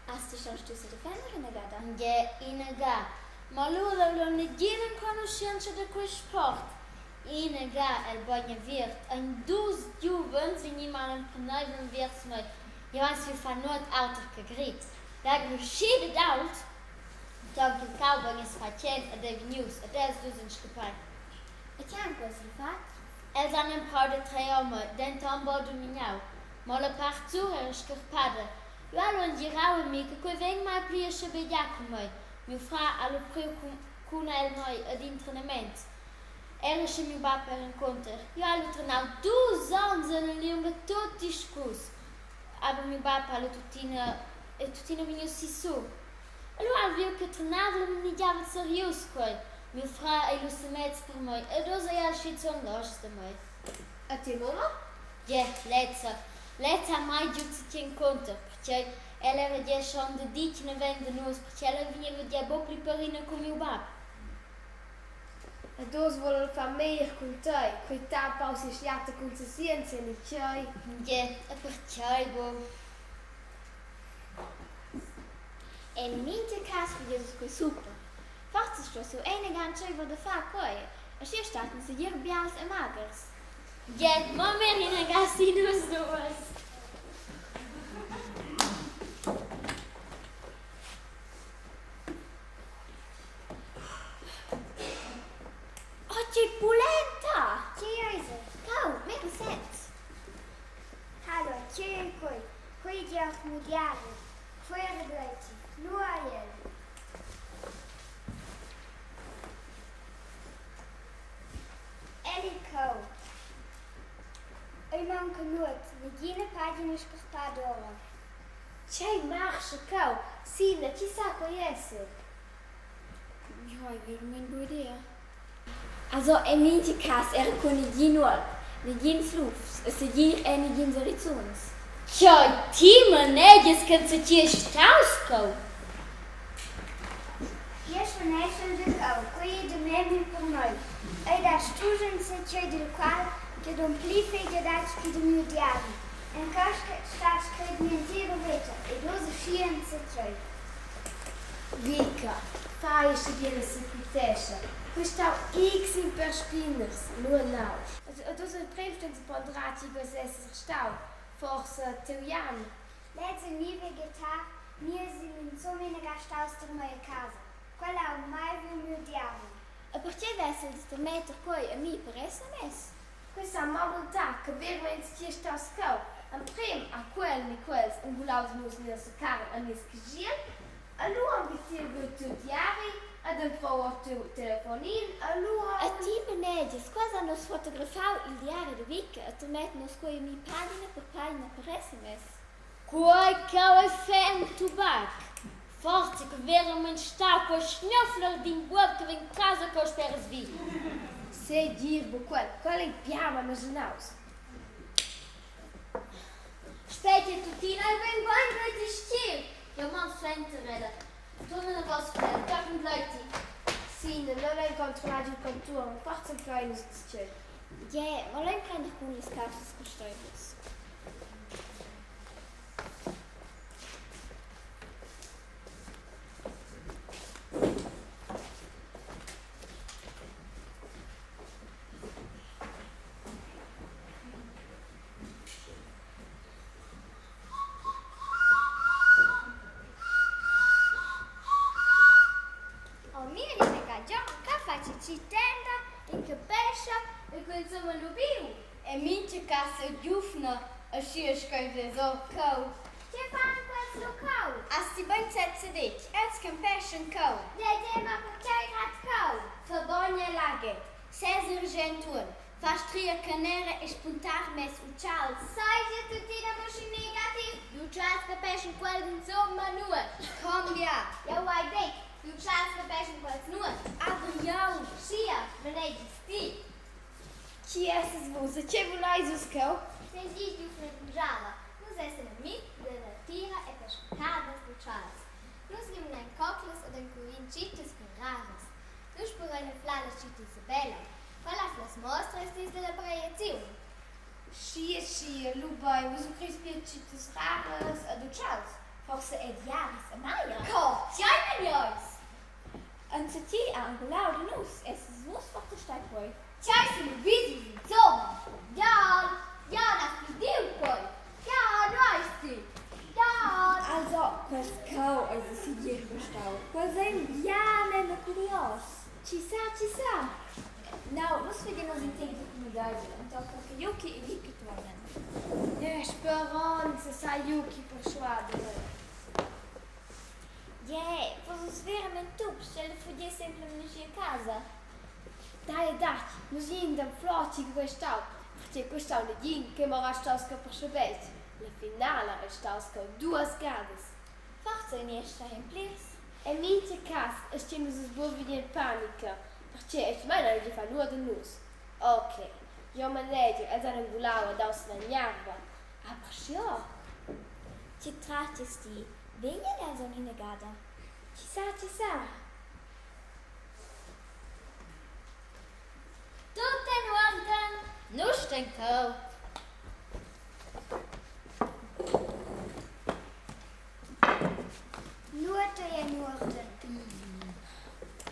Has ti schon stuiu sedefender ina gada? Gie, ina ga. Ma lura vul negina enconuschientscha da quei sport. Ina ga el bogn aviert ein dus giuvens vegni malemperneivel enviers mei. Jeu hai saviu far nuot auter che grit. La reuschida dad ault Ton ch'il cau vegness fatg ed ei vegnius ed els dus ein scappai. E tgei han quels lu fatg? Els han emprau da trer oma, denton buc dumignau. Mo la part sura era scarpada. Lu ha lu engirau a mi che quei vegn mai pli a schabegiar cun mei. Miu frar ha lu priu cun el mei ad in trenament. Era sche miu bab era encunter. Jeu hai lu trenau dus onns en la liunga tut discus. Aber miu bab ha lu tuttina, ei tuttina vegnius sissu. E lu ha el viu che trenava e manegiava serius quei. Miu frar ei lu semets per mei ed oz ei el schizun loschs da mei. E tia mumma? Gie, lezza. Lezza ha mai giu zatgei encunter, pertgei ella era gia schon daditg naven da nus, pertgei ella vegneva gia buc pli perina cun miu bab. Ed oz vul el far meglier cun tei, quei tapau si schliata cun sesienzia ni tgei? Gie, e pertgei buc? En mintga cas fagess quei super. Forsa sto siu egna entscheiver da far quei, aschia stattan segir bials e maghers. Gie, mo mer ina ga sin nus duas. Oh, tgei pulenta! Tgei eis ei? Cau, mira sez. Hallo, tgei ei quei? Quei ei gie ord miu diari. Quei era gleiti. Nua ei el? El ei cheu. Ei maunca nuot, negina pagina scarpada ora. Tgei marscha cheu? Sina, tgi sa quei esser? Jeu hai veramein buca idea. Also en mintga cass era cun negin uolp, negins lufs e segir era negins erizuns. Tgei ti manegias ch'enzatgi ei staus cheu? Jeu svaneschel da cheu, quei ei da memia per mei. Ei dat strusch enzatgei dil qual che dun pli fetg adatg che da miu diari. En cheu stat scret mia entira veta ed ussa schi enzatgei. Vica, fai aschi bien e sequitescha, quei stau x in per spinners, nua nausch. Ed ussa il prem stein seponderar tgi quei sa esser stau, forsa tiu Jan. Lez ei ni vegetar ni eis el insumma inaga staus tier mei a casa. Quel ha aunc mai viu miu diari. E pertgei vess el da termetter quei a mi per sms? Quei sa mo muntar che veramein tgi ei staus cheu emprem ha quel ni quels engulau da nus nies carn e nies caschiel, e lu han vitier giu tiu diari ed emprou ord tiu telefonin e lu E ti manegias, quels han nus fotografau il diari da Vica e termetten nus quei a mi pagina per pagina per sms. Quei cheu ei ferm tubac. Forsa che veramein stau quei schnuffler d'in buob che vegn casa cheu sperasvi. Segir buc quel, quel ei bia memia Spetga tuttina, ei vegn bein gleiti stgir. Jeu mon suenter ella. Turna anavos cun el, tochen gleiti. Sina, non lein controllar giu contuorn, forsa anflein nus tscheu. Gie, mo lein prender cun las caussas custeivlas. Oh, mia ina Gion, che face ci tenda, in che pescia e quel insomma lubiu. E mintga casa giuvna, aschia sco ei vess ora cheu. Tgei fan quels lu cheu? Has ti bein sezza detg, els campeschan cheu. Dei dir, ma pertgei grad cheu? Fa bogn el laghet, sez ir gentuorn, fa stria canera e spuntar mes utschals. Seigi tuttina buc in negativ? Gli utschals capeschan quels insumma nuot. Combia! Jeu hai detg, gli utschals capeschan quels nuot. Aber jeu, schia, manegias ti? Chi essas vus e che vulais vus cheu? Seigi giuvna d'ujara, nus essan amitgs dalla natira e perscrutaders d'utschals. Nus rimnein coclas ed encurin tschittas pli raras. Nus purein anflar la tschitta Isabella. Quella fa las mostras dis dalla paregliaziun. Schia, schia, lu bein, vus ucris pia tschittas raras ed utschals? Forsa è diaris a Maier? Co, tgei vegneis? Enzatgi ha engulau da nus, essas vus forsa stai quei? Tgei sun visus insomma? Jan, Jan has udiu quei? Jan, nu eis ti? Jan! Also, quels cheu eis ei segir restau. Quels ein bia memia curios. Chi sa, chi sa? Nau, nus veglien oz in tec documendaivel, entochen che Yuki e Vicky tuornan. Eh, speronza sa Yuki perschuader el. Gie, vus uss veramein tups, sch'el fugiess semplamein aschi a casa. Dai e dai, nus vegnin d'anflar tgi che quei stau, pertgei quei stau negin che mora staus cheu per schabetg. La finala ei staus cheu duas gadas. Forsa in nies schai en plirs. En mintga cass astgein nus uss buca vegnir en panica, pertgei els meina ei gia far nuot da nus. Ok, jeu manegiel, els han engulau e dau sin la gnarva. Aber schioc! Tge tratgas ti? Vegnan els aunc ina gada? Tgi sa, tgi sa? Tut en uorden, nus stein cheu. Nuot ei en uorden.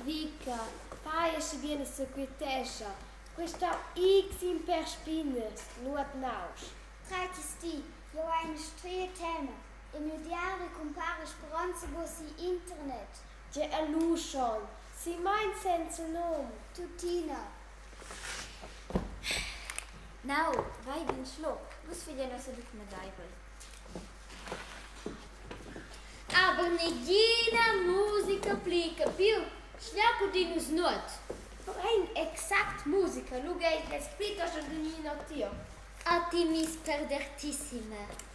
Vica, fai aschi bien e sequietescha. Questa x in per spinas, nuot nausch. Tratgas ti, jeu hai ina stria tema. Il miu diari cumpara speronza buc si internet. Tge è lu schon? Si mein senza num. Tuttina. Nau, vai d'in schluc. Vus veglian ussa buc madeivel. Aber negina musica pli capiu, schliac udin nus nuot. Ein exact musica, lu gei les plitost adina tier. A ti mis perdertissima.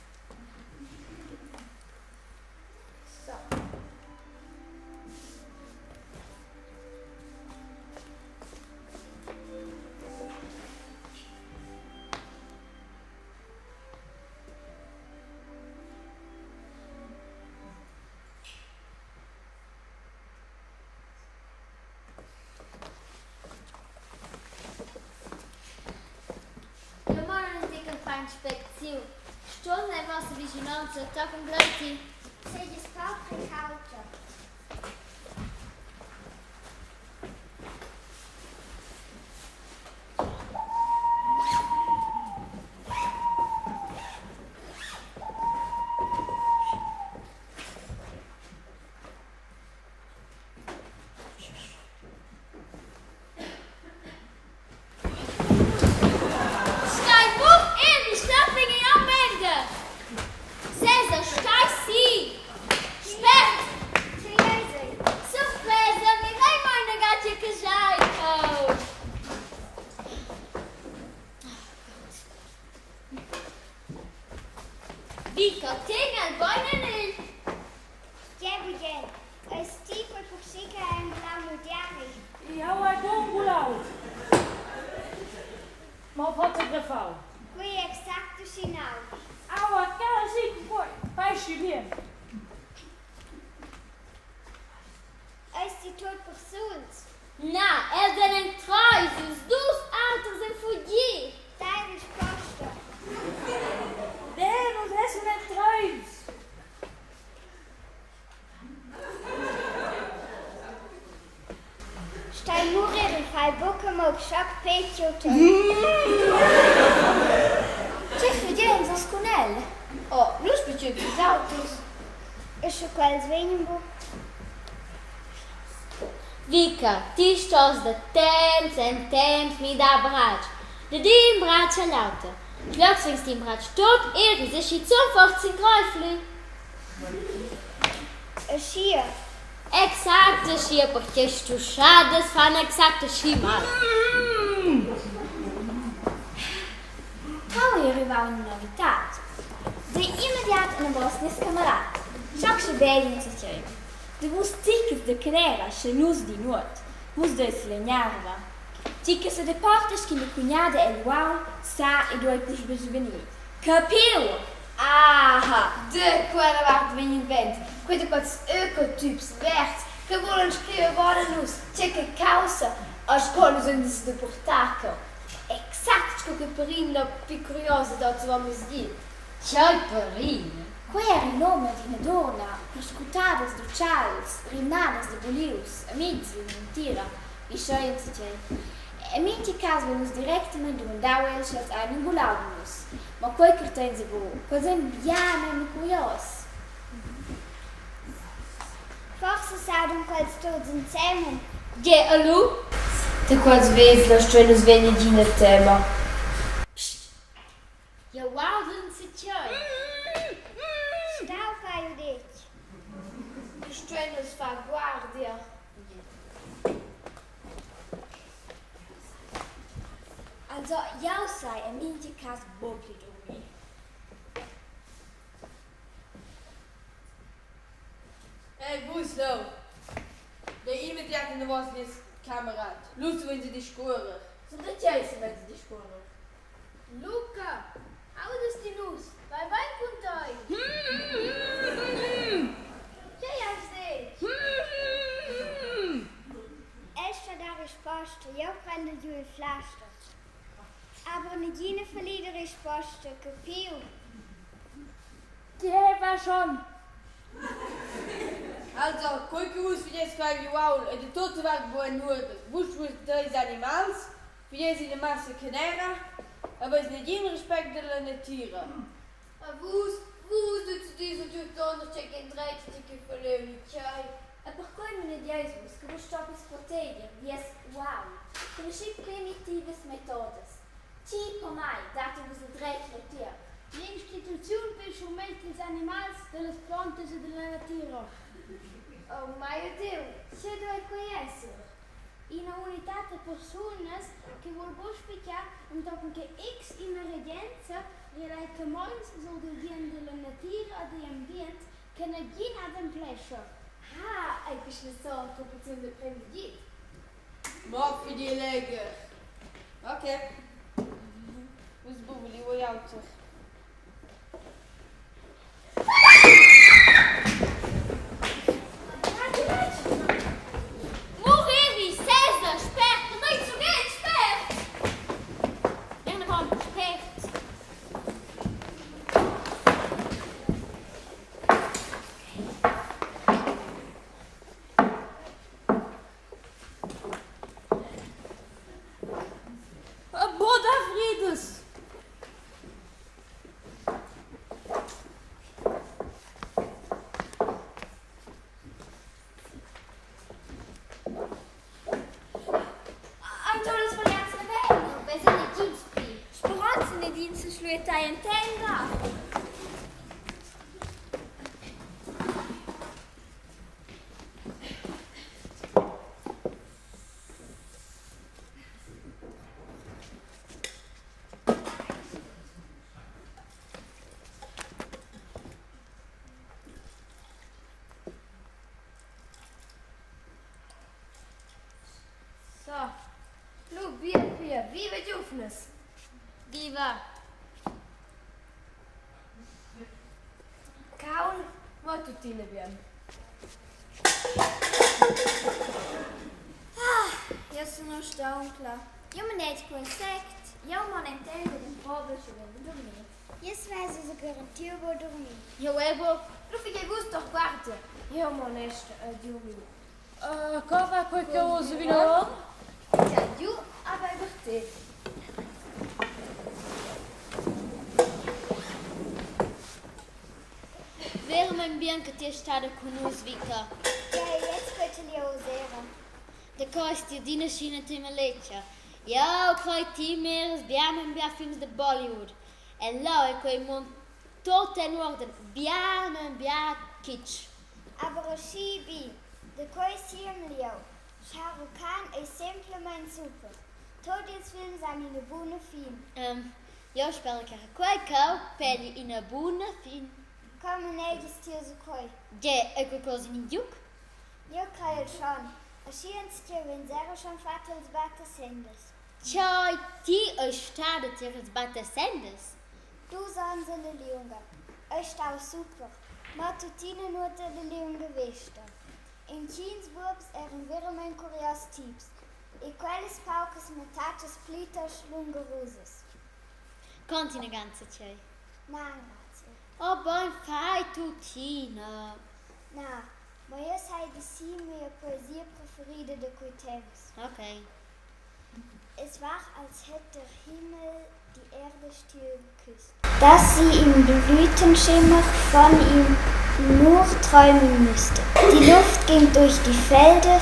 So. La mora non ti campagna inspecziun. Ston ei vossa vischinonza tochen gleiti. Seigies pauc precauta. Stai buc en, il schlaf vegn ei aunc mender. Cesar, stai si! Spert! Tgei eis ei? Surpresa, mirei mo ina gatga che schai cheu. Vica, tegna il bein en egl. Gie, bugen. Eis ti quei purschì che ha engulau miu diari? Jau hai buc engulau. Mo fotografau. Quei ei exact uschinau. Aua, cala si cun quei. Fai schi bien. Eis ti tut persuls? Na, els ein entrai, ils dus auters ein fugi. Dai risposta. Ne, nus essan entrais. Stai murir e fai buca mo schoc petg tei. Tgei fugiens oz cun el? Oh, nus spetgein ils auters. E sche quels vegnan buc? Vica, ti stos da temps en temps midar bratsch, dad in bratsch a l'auter. Schlocs vegns ti in bratsch tut eris e schizun forsa in greifli. Aschia. Exact aschia, perche stuschadas fan exact aschi mal. Cheu ei arrivau ina novitad. Dei immediat anavos nies camerat. Schoc sche vegli enzatgei. De vus tichels de canera, sche nus di nuot. Vus deis la gnarva. Tgi che sedeporta sc'ina cugnada egl uaul, sa e duei puspei vegnir. Capiu! Aha, de quella vart vegn il vent, quei da quels ökotyps verds che vulan scriver avon a nus tgei che caussa a sco nus ein sedeportar cheu. Exact sco che Perrine la pli curiosa dad oz avon-mezdi. Tgei Perrine? Quei era il num d'ina dunna, perscrutadas d'utschals, rimnadas da bulius, amitgs e ventira, vi schei enzatgei. En mintga cas vein nus directamein dumandau el, sch'els ein engulau da nus. Mo quei cartein se buc, quels ein bia memia curios. Forsa s'audan quels tuts ensemen. Ge, e lu? Da quels vegls stuein nus vegnir d'ina tema. Psst! Jeu audel enzatgei. Stau fai u detg. Stuein nus far guardia. Also, jau sai en mintga cas buc pli durmir. Ei, vus leu! Dei immediat anavos nies camerat. Lu stuein se discuorer. Sur da tgei savein se discuorer? Luca, audas ti nus? Vai bein cun tei? Tgei has detg? El sto dar risposta, jeu prendel giu il flaster. Aber negina fallida risposta, capiu? Tgei va schon? Also, quei che vus vedeis qua egl uaul ei da tutta vart buc en uorden. Vus vus treis animals, vedeis ina massa canera, haveis negin respect dalla natira. A vus, vus tuts dis e tut onns tgei che endretg tgei che fa leu ni tgei. E perquei manegiais vus che vus stoppies proteger vies uaul cun aschi primitivas metodas. Tgi pomai dat a vus il dretg leutier? L'instituziun per schurmetg dils animals, dallas plontas e dalla natira. Oh mei Diu, tgei duei quei esser? Ina unitad da persunas che vul buc spitgar entochen che X ina regenza relai camonds sur dil bien dalla natira e digl ambient che nagin ademplescha. Ha, ei questa sort gruppaziun da prender gid? Mo fidi legher. Ok. Vus buc vuliu ei auter. Mureri, sesa, spert, dai sughel, spert! Vinavon, spert! ed ins schluetai en tenda. So, lu bien pia, viva giuvnas! Viva! Caul, mo tuttina bien. Ah, jeu sun uss stauncla. Jeu manetg quei sect, jeu mon en tenda ed emprovel sche vegn da durmir. Jeu svess ussa garantiu buc durmir. Jeu è buc. Lu figei vus doch guardia, jeu mon est a durmir. Co va quei che oz vinavon? Tgei giu a beiber te. Veramein bien che ti es stada cun nus, Vika. Tgei, jetzt quetschel jeu oz era. Daco eis ti adina sc'ina temaletscha? Jau crei ti miras bia memia films da Bollywood. E leu ei quei mund tut en uorden, bia memia kitsch. Aber aschi bi, da quei siemel jeu. Shah Rukh Khan ei semplamein super. Tut ils films han ina buna fin. Jeu spera che era quei cheu pegli ina buna fin. Co manegias ti ussa quei? Ge, ei quei cosa in giug? Jeu creiel schon. Aschi enzatgei vegns era schon fatg els battasendas. Tgei, ti eis stada tier ils battasendas? Dus onns alla liunga. Ei stau super. Mo tuttina nuot alla liunga vesta. Entgins buobs eran veramein curios tips e quellas paucas mattatschas plitost lungurusas. Conti ina ganza tgei? Na, grazie. Oh, bein fai tuttina. Na, mo jeu sai dir si mia poesia preferida da quei temps. Okay. Es war, als hätte der Himmel die Erde still geküsst. Dass sie im Blütenschimmer von ihm nur träumen müsste. Die Luft ging durch die Felder,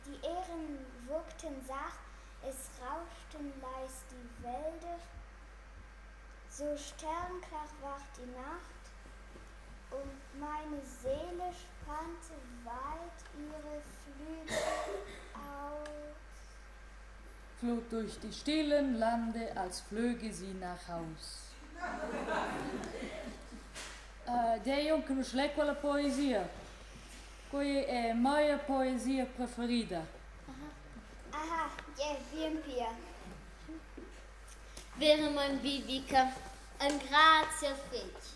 die Ähren wogten sacht, es rauschten leis die Wälder, so sternklar war die Nacht, und meine Seele spannte weit ihre Flügel aus. Flog durch die stillen Lande, als flöge sie nach Haus. Dei aunc conoscer quella poesia. Quei è mia poesia preferida. Aha, gie, bien pia. Veramein bi, Vica. Engraziel fetg.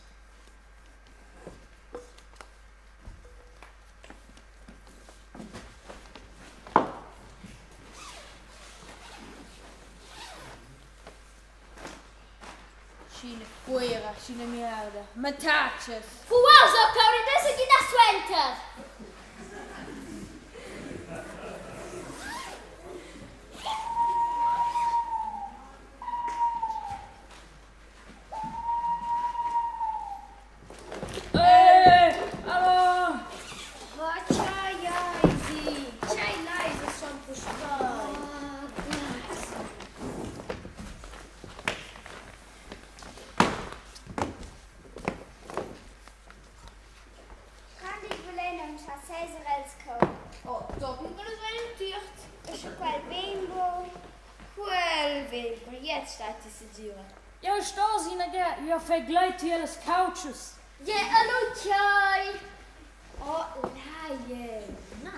Sc'ina cuera, sc'ina miarda. Mattatschas! Ruausa, cau dess gidar suenter! Hey, hallo! Oh, tgei eisi? Tgei leis schon puspei? Quando ich vulein aunc schar seser els cheu. Oh, tochen che nus vein tiert. E sche quel vegn buc? Quel vegn per jetzt stat ti segira. Jeu stos ina ga, jeu fai gleiti ellas couches. Ge, allo tgei? Oh, laie. Na.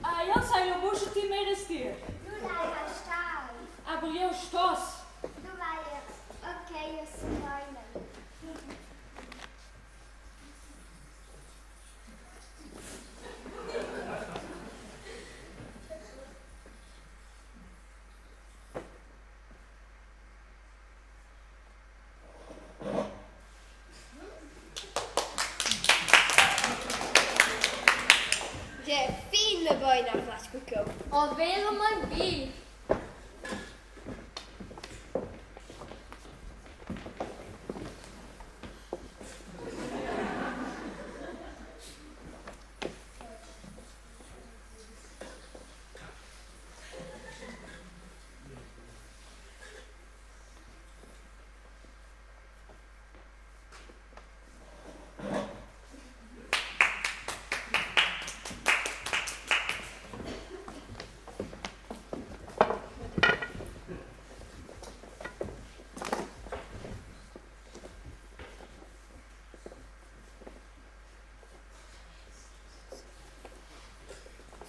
Ah, jeu sai lu buca ti meras tier. Lu lai el star. Aber jeu stos. Lu vai er. Ok, jeu semeina. Ge, fin la beina fatg quei cheu. Oh, veramein bi.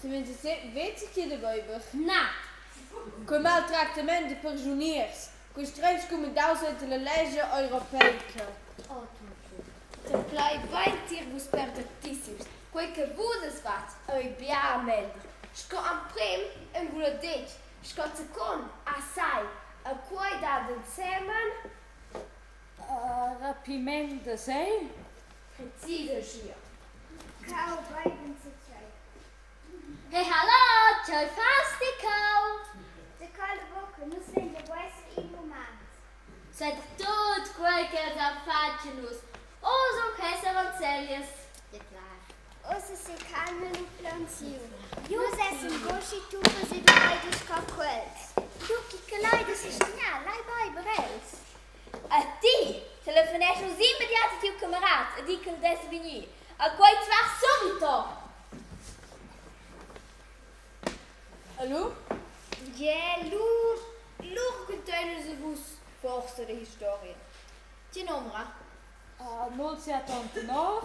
Ti vegns vezi che da beiber? Na! Quei maltractament da perschuniers, quei stregn scumandaus enta la lescha europeica. Oh, Tutu. Te plai bein tier vus perdertissims. Quei che vus has fatg ei bia melder. Sco emprem enguladetsch, sco secund assai. E quei dat ensemen Rapiment da sei? Precis aschia. Cau beiben zatgei. Hey, hallo, tgei fas ti cheu? De cala bucca, nus vein da esser inhumans. Suenter tut quei che els han fatg a nus, oz aunc esser anzellias. Declar. Ussa secalma lu plaunsiu. Nus essan buc schi tuffas ed ureidis sco quels. Luki che lai da sestignar, lai beiber els. A ti telefonescha uss immediat a tiu camerat e di ch'el dess vegnir. A quei zvar subito! Allo? Gie, lur, lur raquintein nus a vus forsa la historia. Tge numra? 079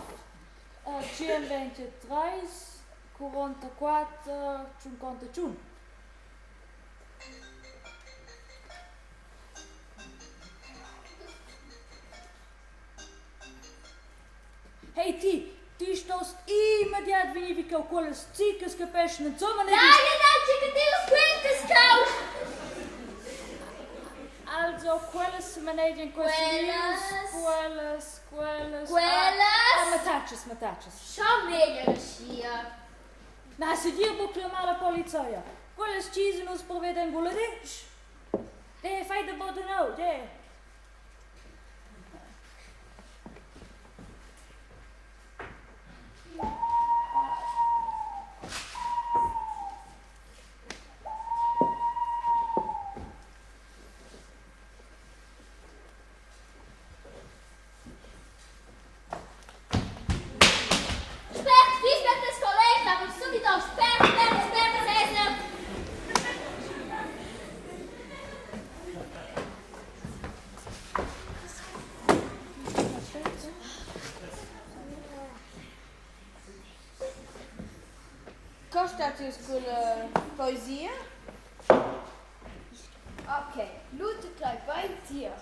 123 44 51. Hey ti, ti stost immediat vegnir vi cheu quellas zicas capeschan insomma Dai, dai, che ti els quintas cheu! Also quellas manegian Quellas. quellas, quellas, Quellas. Ah, mattatschas, mattatschas. Schau meglier aschia. Na, segir buc clamar la polizia. Quellas tgisa nus proveden guladitsch. De, fai da bod neu, de. Spert, Lisbeth es collega, aber subito, spert, spert, spert, Cäsar! Co stat uss culla poesia? Ok, lu teclei bein tier.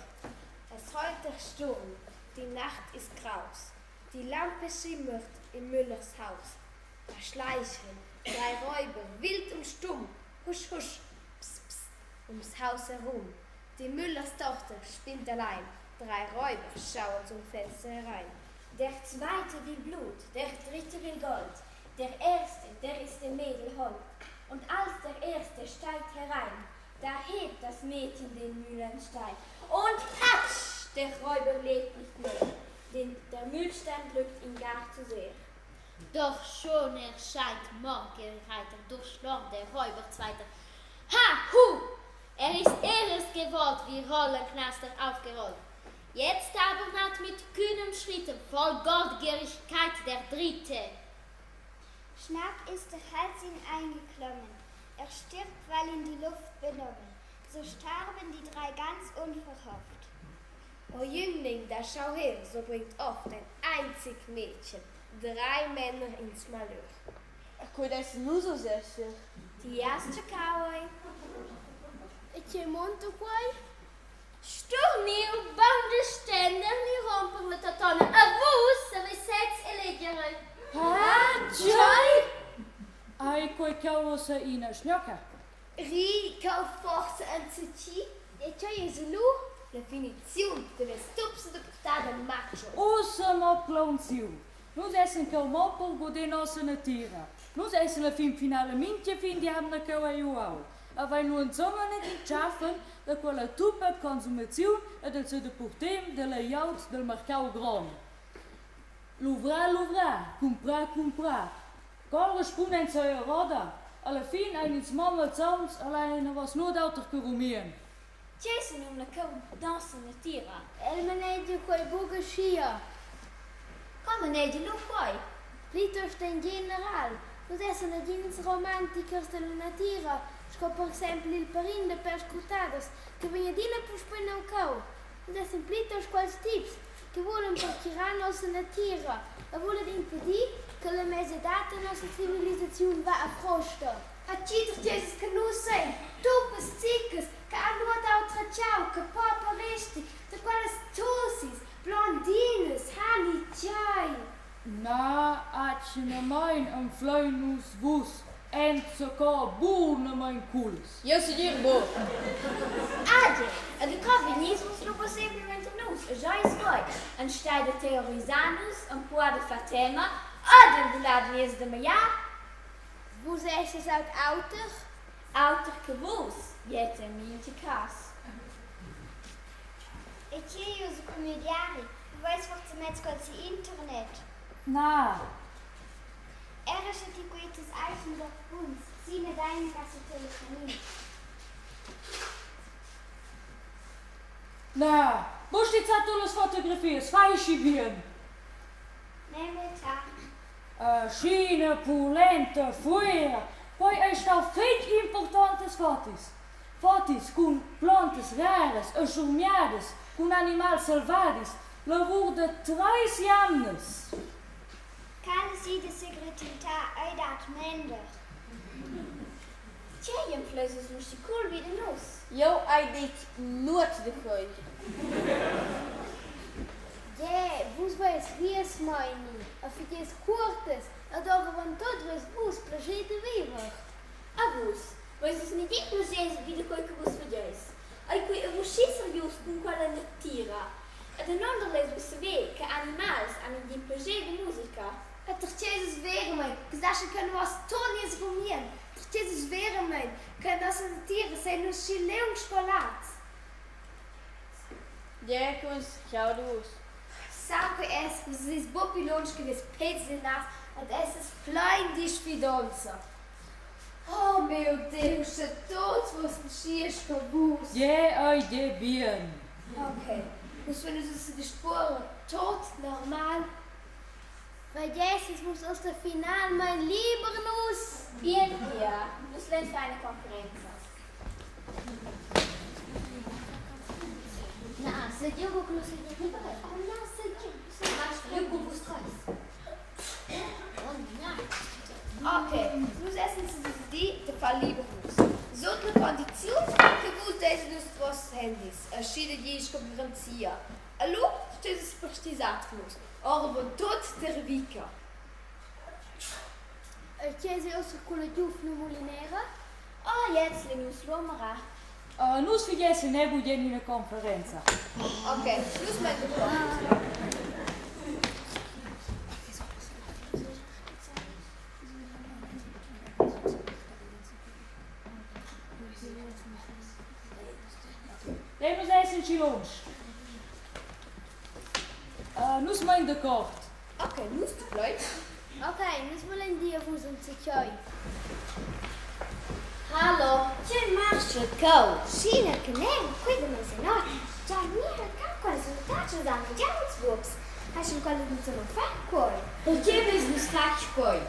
Es heut der Sturm, die Nacht ist graus, die Lampe schimmert im Müllers Haus. Da schleichen drei Räuber wild und stumm, husch, husch, ps, ps, ums Haus herum. Die Müllers Tochter spinnt allein, drei Räuber schauen zum Fenster herein. Der zweite will Blut, der dritte will Gold, der erste, der ist dem Mädel hold. Und als der erste steigt herein, da hebt das Mädchen den Mühlenstein. Und patsch, der Räuber lebt nicht mehr, denn der Mühlstein drückt ihn gar zu sehr. Doch schon erscheint Morgenreiter, durchschlor der Räuber zweiter. Ha, hu! Er ist erst gewollt, wie Rollenknaster aufgerollt. Jetzt aber naht mit kühnem Schritten voll Goldgierigkeit der Dritte. Schnack ist der Hals ihm eingeklommen. Er stirbt, weil ihn die Luft benommen. So starben die drei ganz unverhofft. O Jüngling, da schau her, so bringt oft ein einzig Mädchen drei Männer ins Malheur. Quei dess nus oz esser. Ti has tschaccau ei. E tgei munta quei? Sturniu, baun de stender ni romper la tatona. A vus saveis sez eleger ei. Ha, tgei? Ei quei cheu ussa ina sgnocca? Ri cheu forsa enzatgi? E tgei eis lu? La finiziun da mes tups da purtada macho. Ussa mo plaunsiu. Nus essan cheu mo per guder nossa natira. Nus essan la fin finala mintga fin d'jamna cheu egl uaul. Havein lu insumma negin tschaffen da quella tuppa consumaziun e dal sedepurtem dalla glieud dal marcau grond. Luvrar, luvrar, cumprar, cumprar. Co rispunda enzatgei roda? Alla fin ein ils malsauns allein anavos nuot auter che rumien. Tgei senumna cheu nossa natira? El manegia quei buc aschia. Co manegia lu quei? Plitost en general. Nus essan nagins romantichers dalla natira, sco per exempel il parin da perscrutaders che vegn adina puspei neu cheu. Nus essan plitost quels tips che vulan pertgirar nossa natira e vulan impedir Che la mesadad da nossa civilisaziun va a frosta. A tgi tertgesas che nus sein tupas ziccas che han nuot autra tgau che pauper resti da quellas tussis, blondinas, hani tgei? Na, atgnamein anflein nus vus enzacò bunamein culs. Jeu segir buc. Ade, e da co vegnis vus lu possiblamein tar nus e scheis quei, enstagl da teorisar nus, empruar da far tema ed engular nies da magliar? Vus essas aunc auter? Auter che vus, gliez en mintga cass. E tgei ussa cun miu diari? Veis forsa mess quel si internet? Na. Era sche ti quetas eis da buns, sina deina casa telefonin. Na, buc stizzar tut las fotografias, fai schi bien. Memia tard. Scina pulenta fuera, quei ei stau fetg impurtontas fotos. Fotos cun plontas raras e schurmiadas, cun animals selvadis, lavur da treis jamnas. Cala si da segretentar, ei dat mender. Tgei influenzas lu schi cool vi da nus? Jeu hai detg nuot da quei. Gie, vus veis vies meini e figies cuortas ed oravontut veis vus plascher da viver. A vus, veis vus negin plascher vi da quei che vus fageis? Ei quei a vus schi serius cun quella natira? E danunder leis vus saver che animals han negin plascher da musica? E tertgeis veramein che sascha che nus ton nies rumien, tertgeis veramein che nossa natira sei nus schi liung scolats. Gie, cus, ciao da vus. Sa quei es, vus eis buc pli lunsch che vies péz e nas ed esses plein disfidonza. Oh meu Deus, sche tuts fussen schi sco vus. Gie, ei gie bien. Ok, nus vein ussa sediscuorer tut normal. Fagesses vus ussa finalmein liber nus? Bien pia, nus lein far ina conferenza. Na, segir buc nus libere. Oh na, segir. Jeu cun vus treis. Oh na. Ok, nus essen sedecidi da far liber vus. Sut la condiziun che vus deis nus voss handys, aschi da gir sco garanzia. E lu stueis vus perstgisar nus, oravontut ter Vika. E tgei ei ussa culla giuvna mulinera? Oh, jetzt lein nus l'uomera. Nus figiessen è bugen ina conferenza. Ok, nus mein d'accord. Dei nus essen schi lunsch. Nus mein d'accord. Ok, nus plai. Ok, nus vulein dir a vus enzatgei. Hallo, tgei marscha cheu? Scina che neu, quei da mesanotg. Già mira ca quelles unitads han già ils buobs. Haschen quella insomma fatg quei? Perché veis vus fatg quei?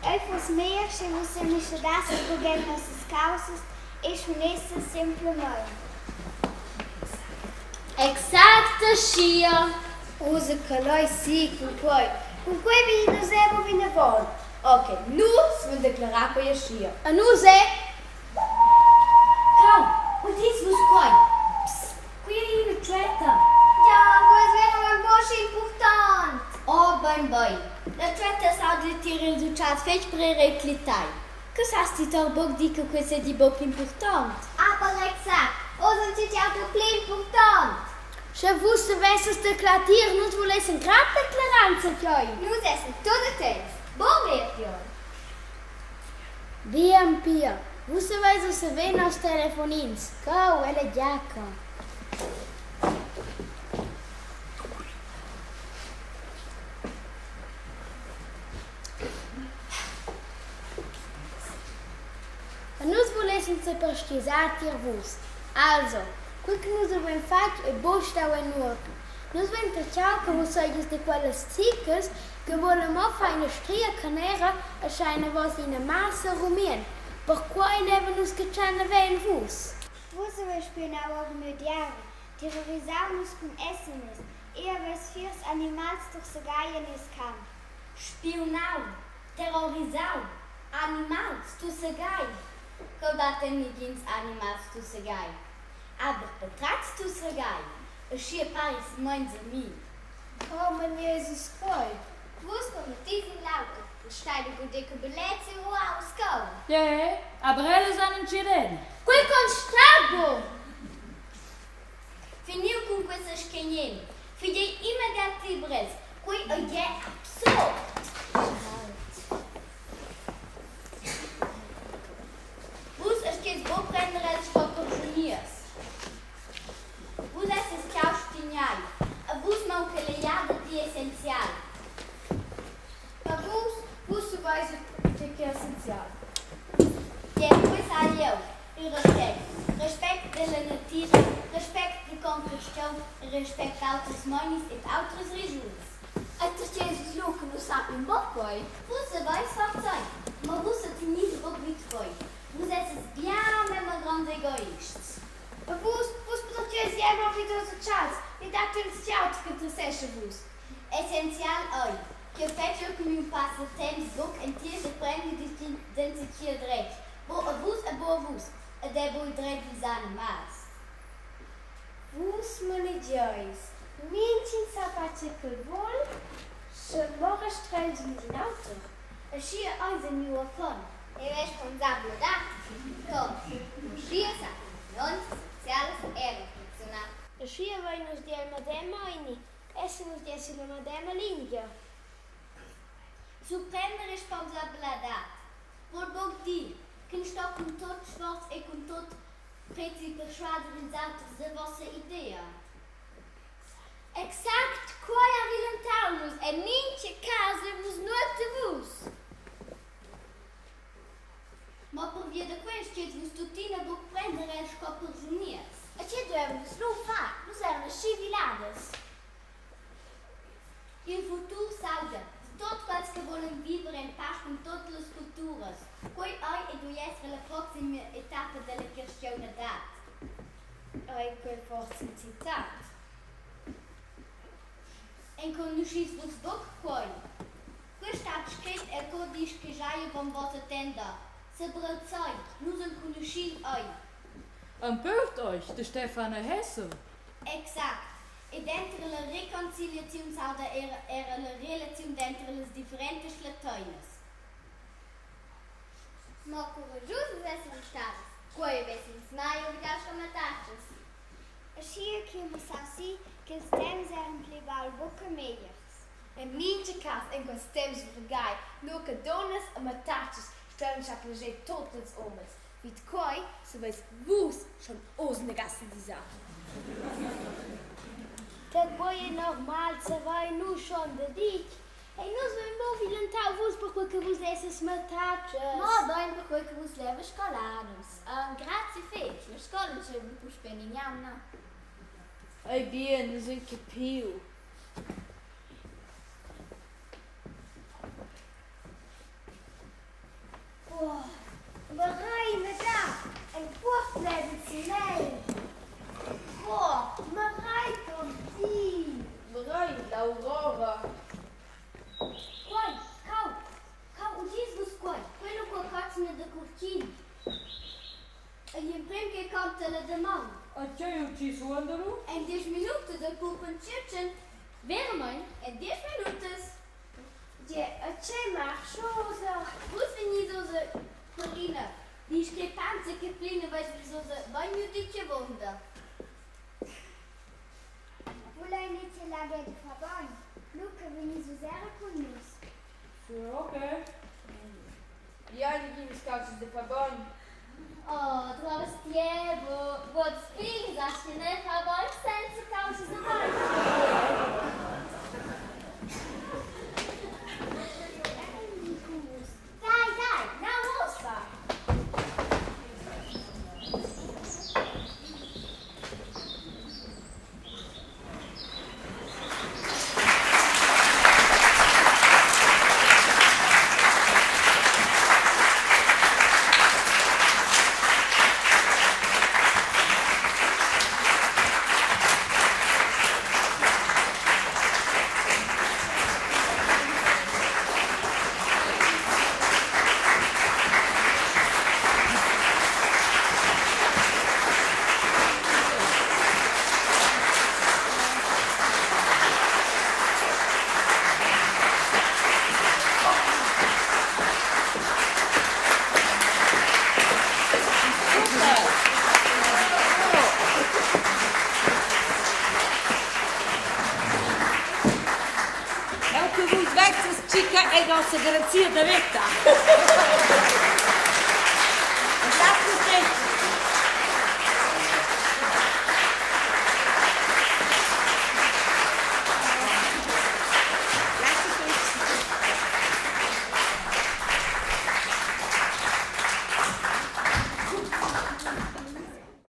Ei fuss meglier sche vus semischedasses bugen nossas caussas e schunesses semplamein. Exact aschia. Ussa calei si cun quei. Cun quei vegnin nus era vinavon. Ok, nus vul declarar quei aschia. A nus è Cau, udis vus quei? Psst, quei ei ina tschuetta. Ja, quei es verament buc impurtant. Oh, bein bein. La tschuetta s'auda tier ils utschals fetg prereclitai. Co sas ti toch buc dir che quei seigi buc impurtont? Aber exakt, oz enzatgi auter pli impurtont. Sche vus savesses declarar tier, nus vulessen grad declarar enzatgei. Nus essen tut attents. Buc ver, Gion? Bien pia, vus saveis ussa ver nos telefonins. Cheu, ella giacca. E nus vulessen seperstgisar tier vus. Also, quei che nus havein fatg ei buc stau en uorden. Nus vein tertgau che vus seigies da quellas ziccas che vulan mo far ina stria canera e schar anavos ina massa rumien. Perquei levan nus catschar naven vus. Vus haveis spinau ora miu diari, terrorisau nus cun sms e haveis fiers animals tursegai en nies camp. Spiunau, terrorisau, animals tussegai. Cheu dat ei negins animals tussegai, aber patratgs tussegai, aschia pari meins a mi. Co manieis quei? Vus permettis in l'auter, stai da guder che bellezia ruaus cheu. Ie, aber ellas han incident. Quei constat buc! Finiu cun questa schegnem, figei immediat libres, quei ei gie absurd! Vus astgeis buc prender els sco perschuniers. Vus esses chau stignai, a vus maunca l'egliada pli essenzial. Per vus, vus saveis tgei ch'ei essenzial. Gie, quei sai jeu, il respect. Respect della natira, respect de concarstgaun e respect d'auters meinis ed autras regiuns. E tgei vus lu che nus sappien buc quei? Vus saveis far tei, mo vus setenis buc vid quei. Vus esses bia memia gronds egoists. E vus, vus pertgei siei mo vid ils utschals, ni dat ils tiauts che interessescha vus? Essenzial ei, ch'jeu fetschel cun miu passatemps buc entirs e prendi d'enzatgi il dretg, buc a vus e buc a vus, ed era buc il dretg dils animals. Vus manegiais, mintgin sa far tgei ch'el vul, sche mo restreins nus in auter. Aschia eis ei miu affon. E responsabladad ton uschia sa cuminonza sociala era funcziunar. Aschia vein nus gia il medem meini, essan nus gia silla medema lingia. Surprender responsabladad vul buc dir ch'ins sto cun tut sforz e cun tut prezi perschuader ils auters da vossa idea. Exact quei ha vilentau nus en mintga cas vus nuot da vus. Mo pervia da quei stueis vus tuttina buc prender el sco perschuniers. E tgei duevan nus lu far? Nus eran aschi viladas. Il futur s'auda da tut quels che vulan viver en pasch cun tut las culturas. Quei ei e duei esser la proxima etappa dalla cristianadad. Ei quei forsa in citat? Enconuschis vus buc quei? Quei stat scret el cudisch che schai avon vossa tenda. Sebralzei, nus enconuschin ei. Empört euch de Stefan e Hessel. Exact. E denter la reconciliaziun s'auda era era la relaziun denter las differentas schlatteinas. Mo curagiusas essan stadas, quei havess ins mai ovidau sco mattatschas. Aschia ch'ei mussau si ch'ils temps eran pli baul buca megliers. En mintga cas en quels temps vargai, nua che dunnas e mattatschas stuevan schar plager tut ils umens. Vid quei saveis vus schon oz inaga sedisar. Che quei ei normal savein nus schon daditg. E nus vein mo vilentau vus perquei che vus esses mattatschas. Mobein perquei che vus levas scolar nus. Grazie fetg, la scola entscheiva puspei en in'jamna. Ei bien, nus vein capiu. Oh, Marei, Madame, ein Buob bleibt zu mei. Oh, Marei, komm ti. Marei, l'Aurora. Quei, cau, cau, udis vus quei? Quella cua cotschna da curtgin. Igl emprem che conta la damaun. A tgei utschi suonda lu? En diesch minutas el puppen tschetschen. Veramein, en diesch minutas. Gie, e tgei marschosa? Vus vegnis oz per ina discrepanza che plina veis vus oz bein ditg avunda. Vulein ir tier la via da far bagn? Luca, vegnis vus era cun nus? Sì, okay. Ja, neginas caussas da far bogn. Oh, drovas tievo, buots pigns astgan era far bagn senza caussas da bagn. Dai, dai, nau ussa! Musica è nossa garanzia da veta.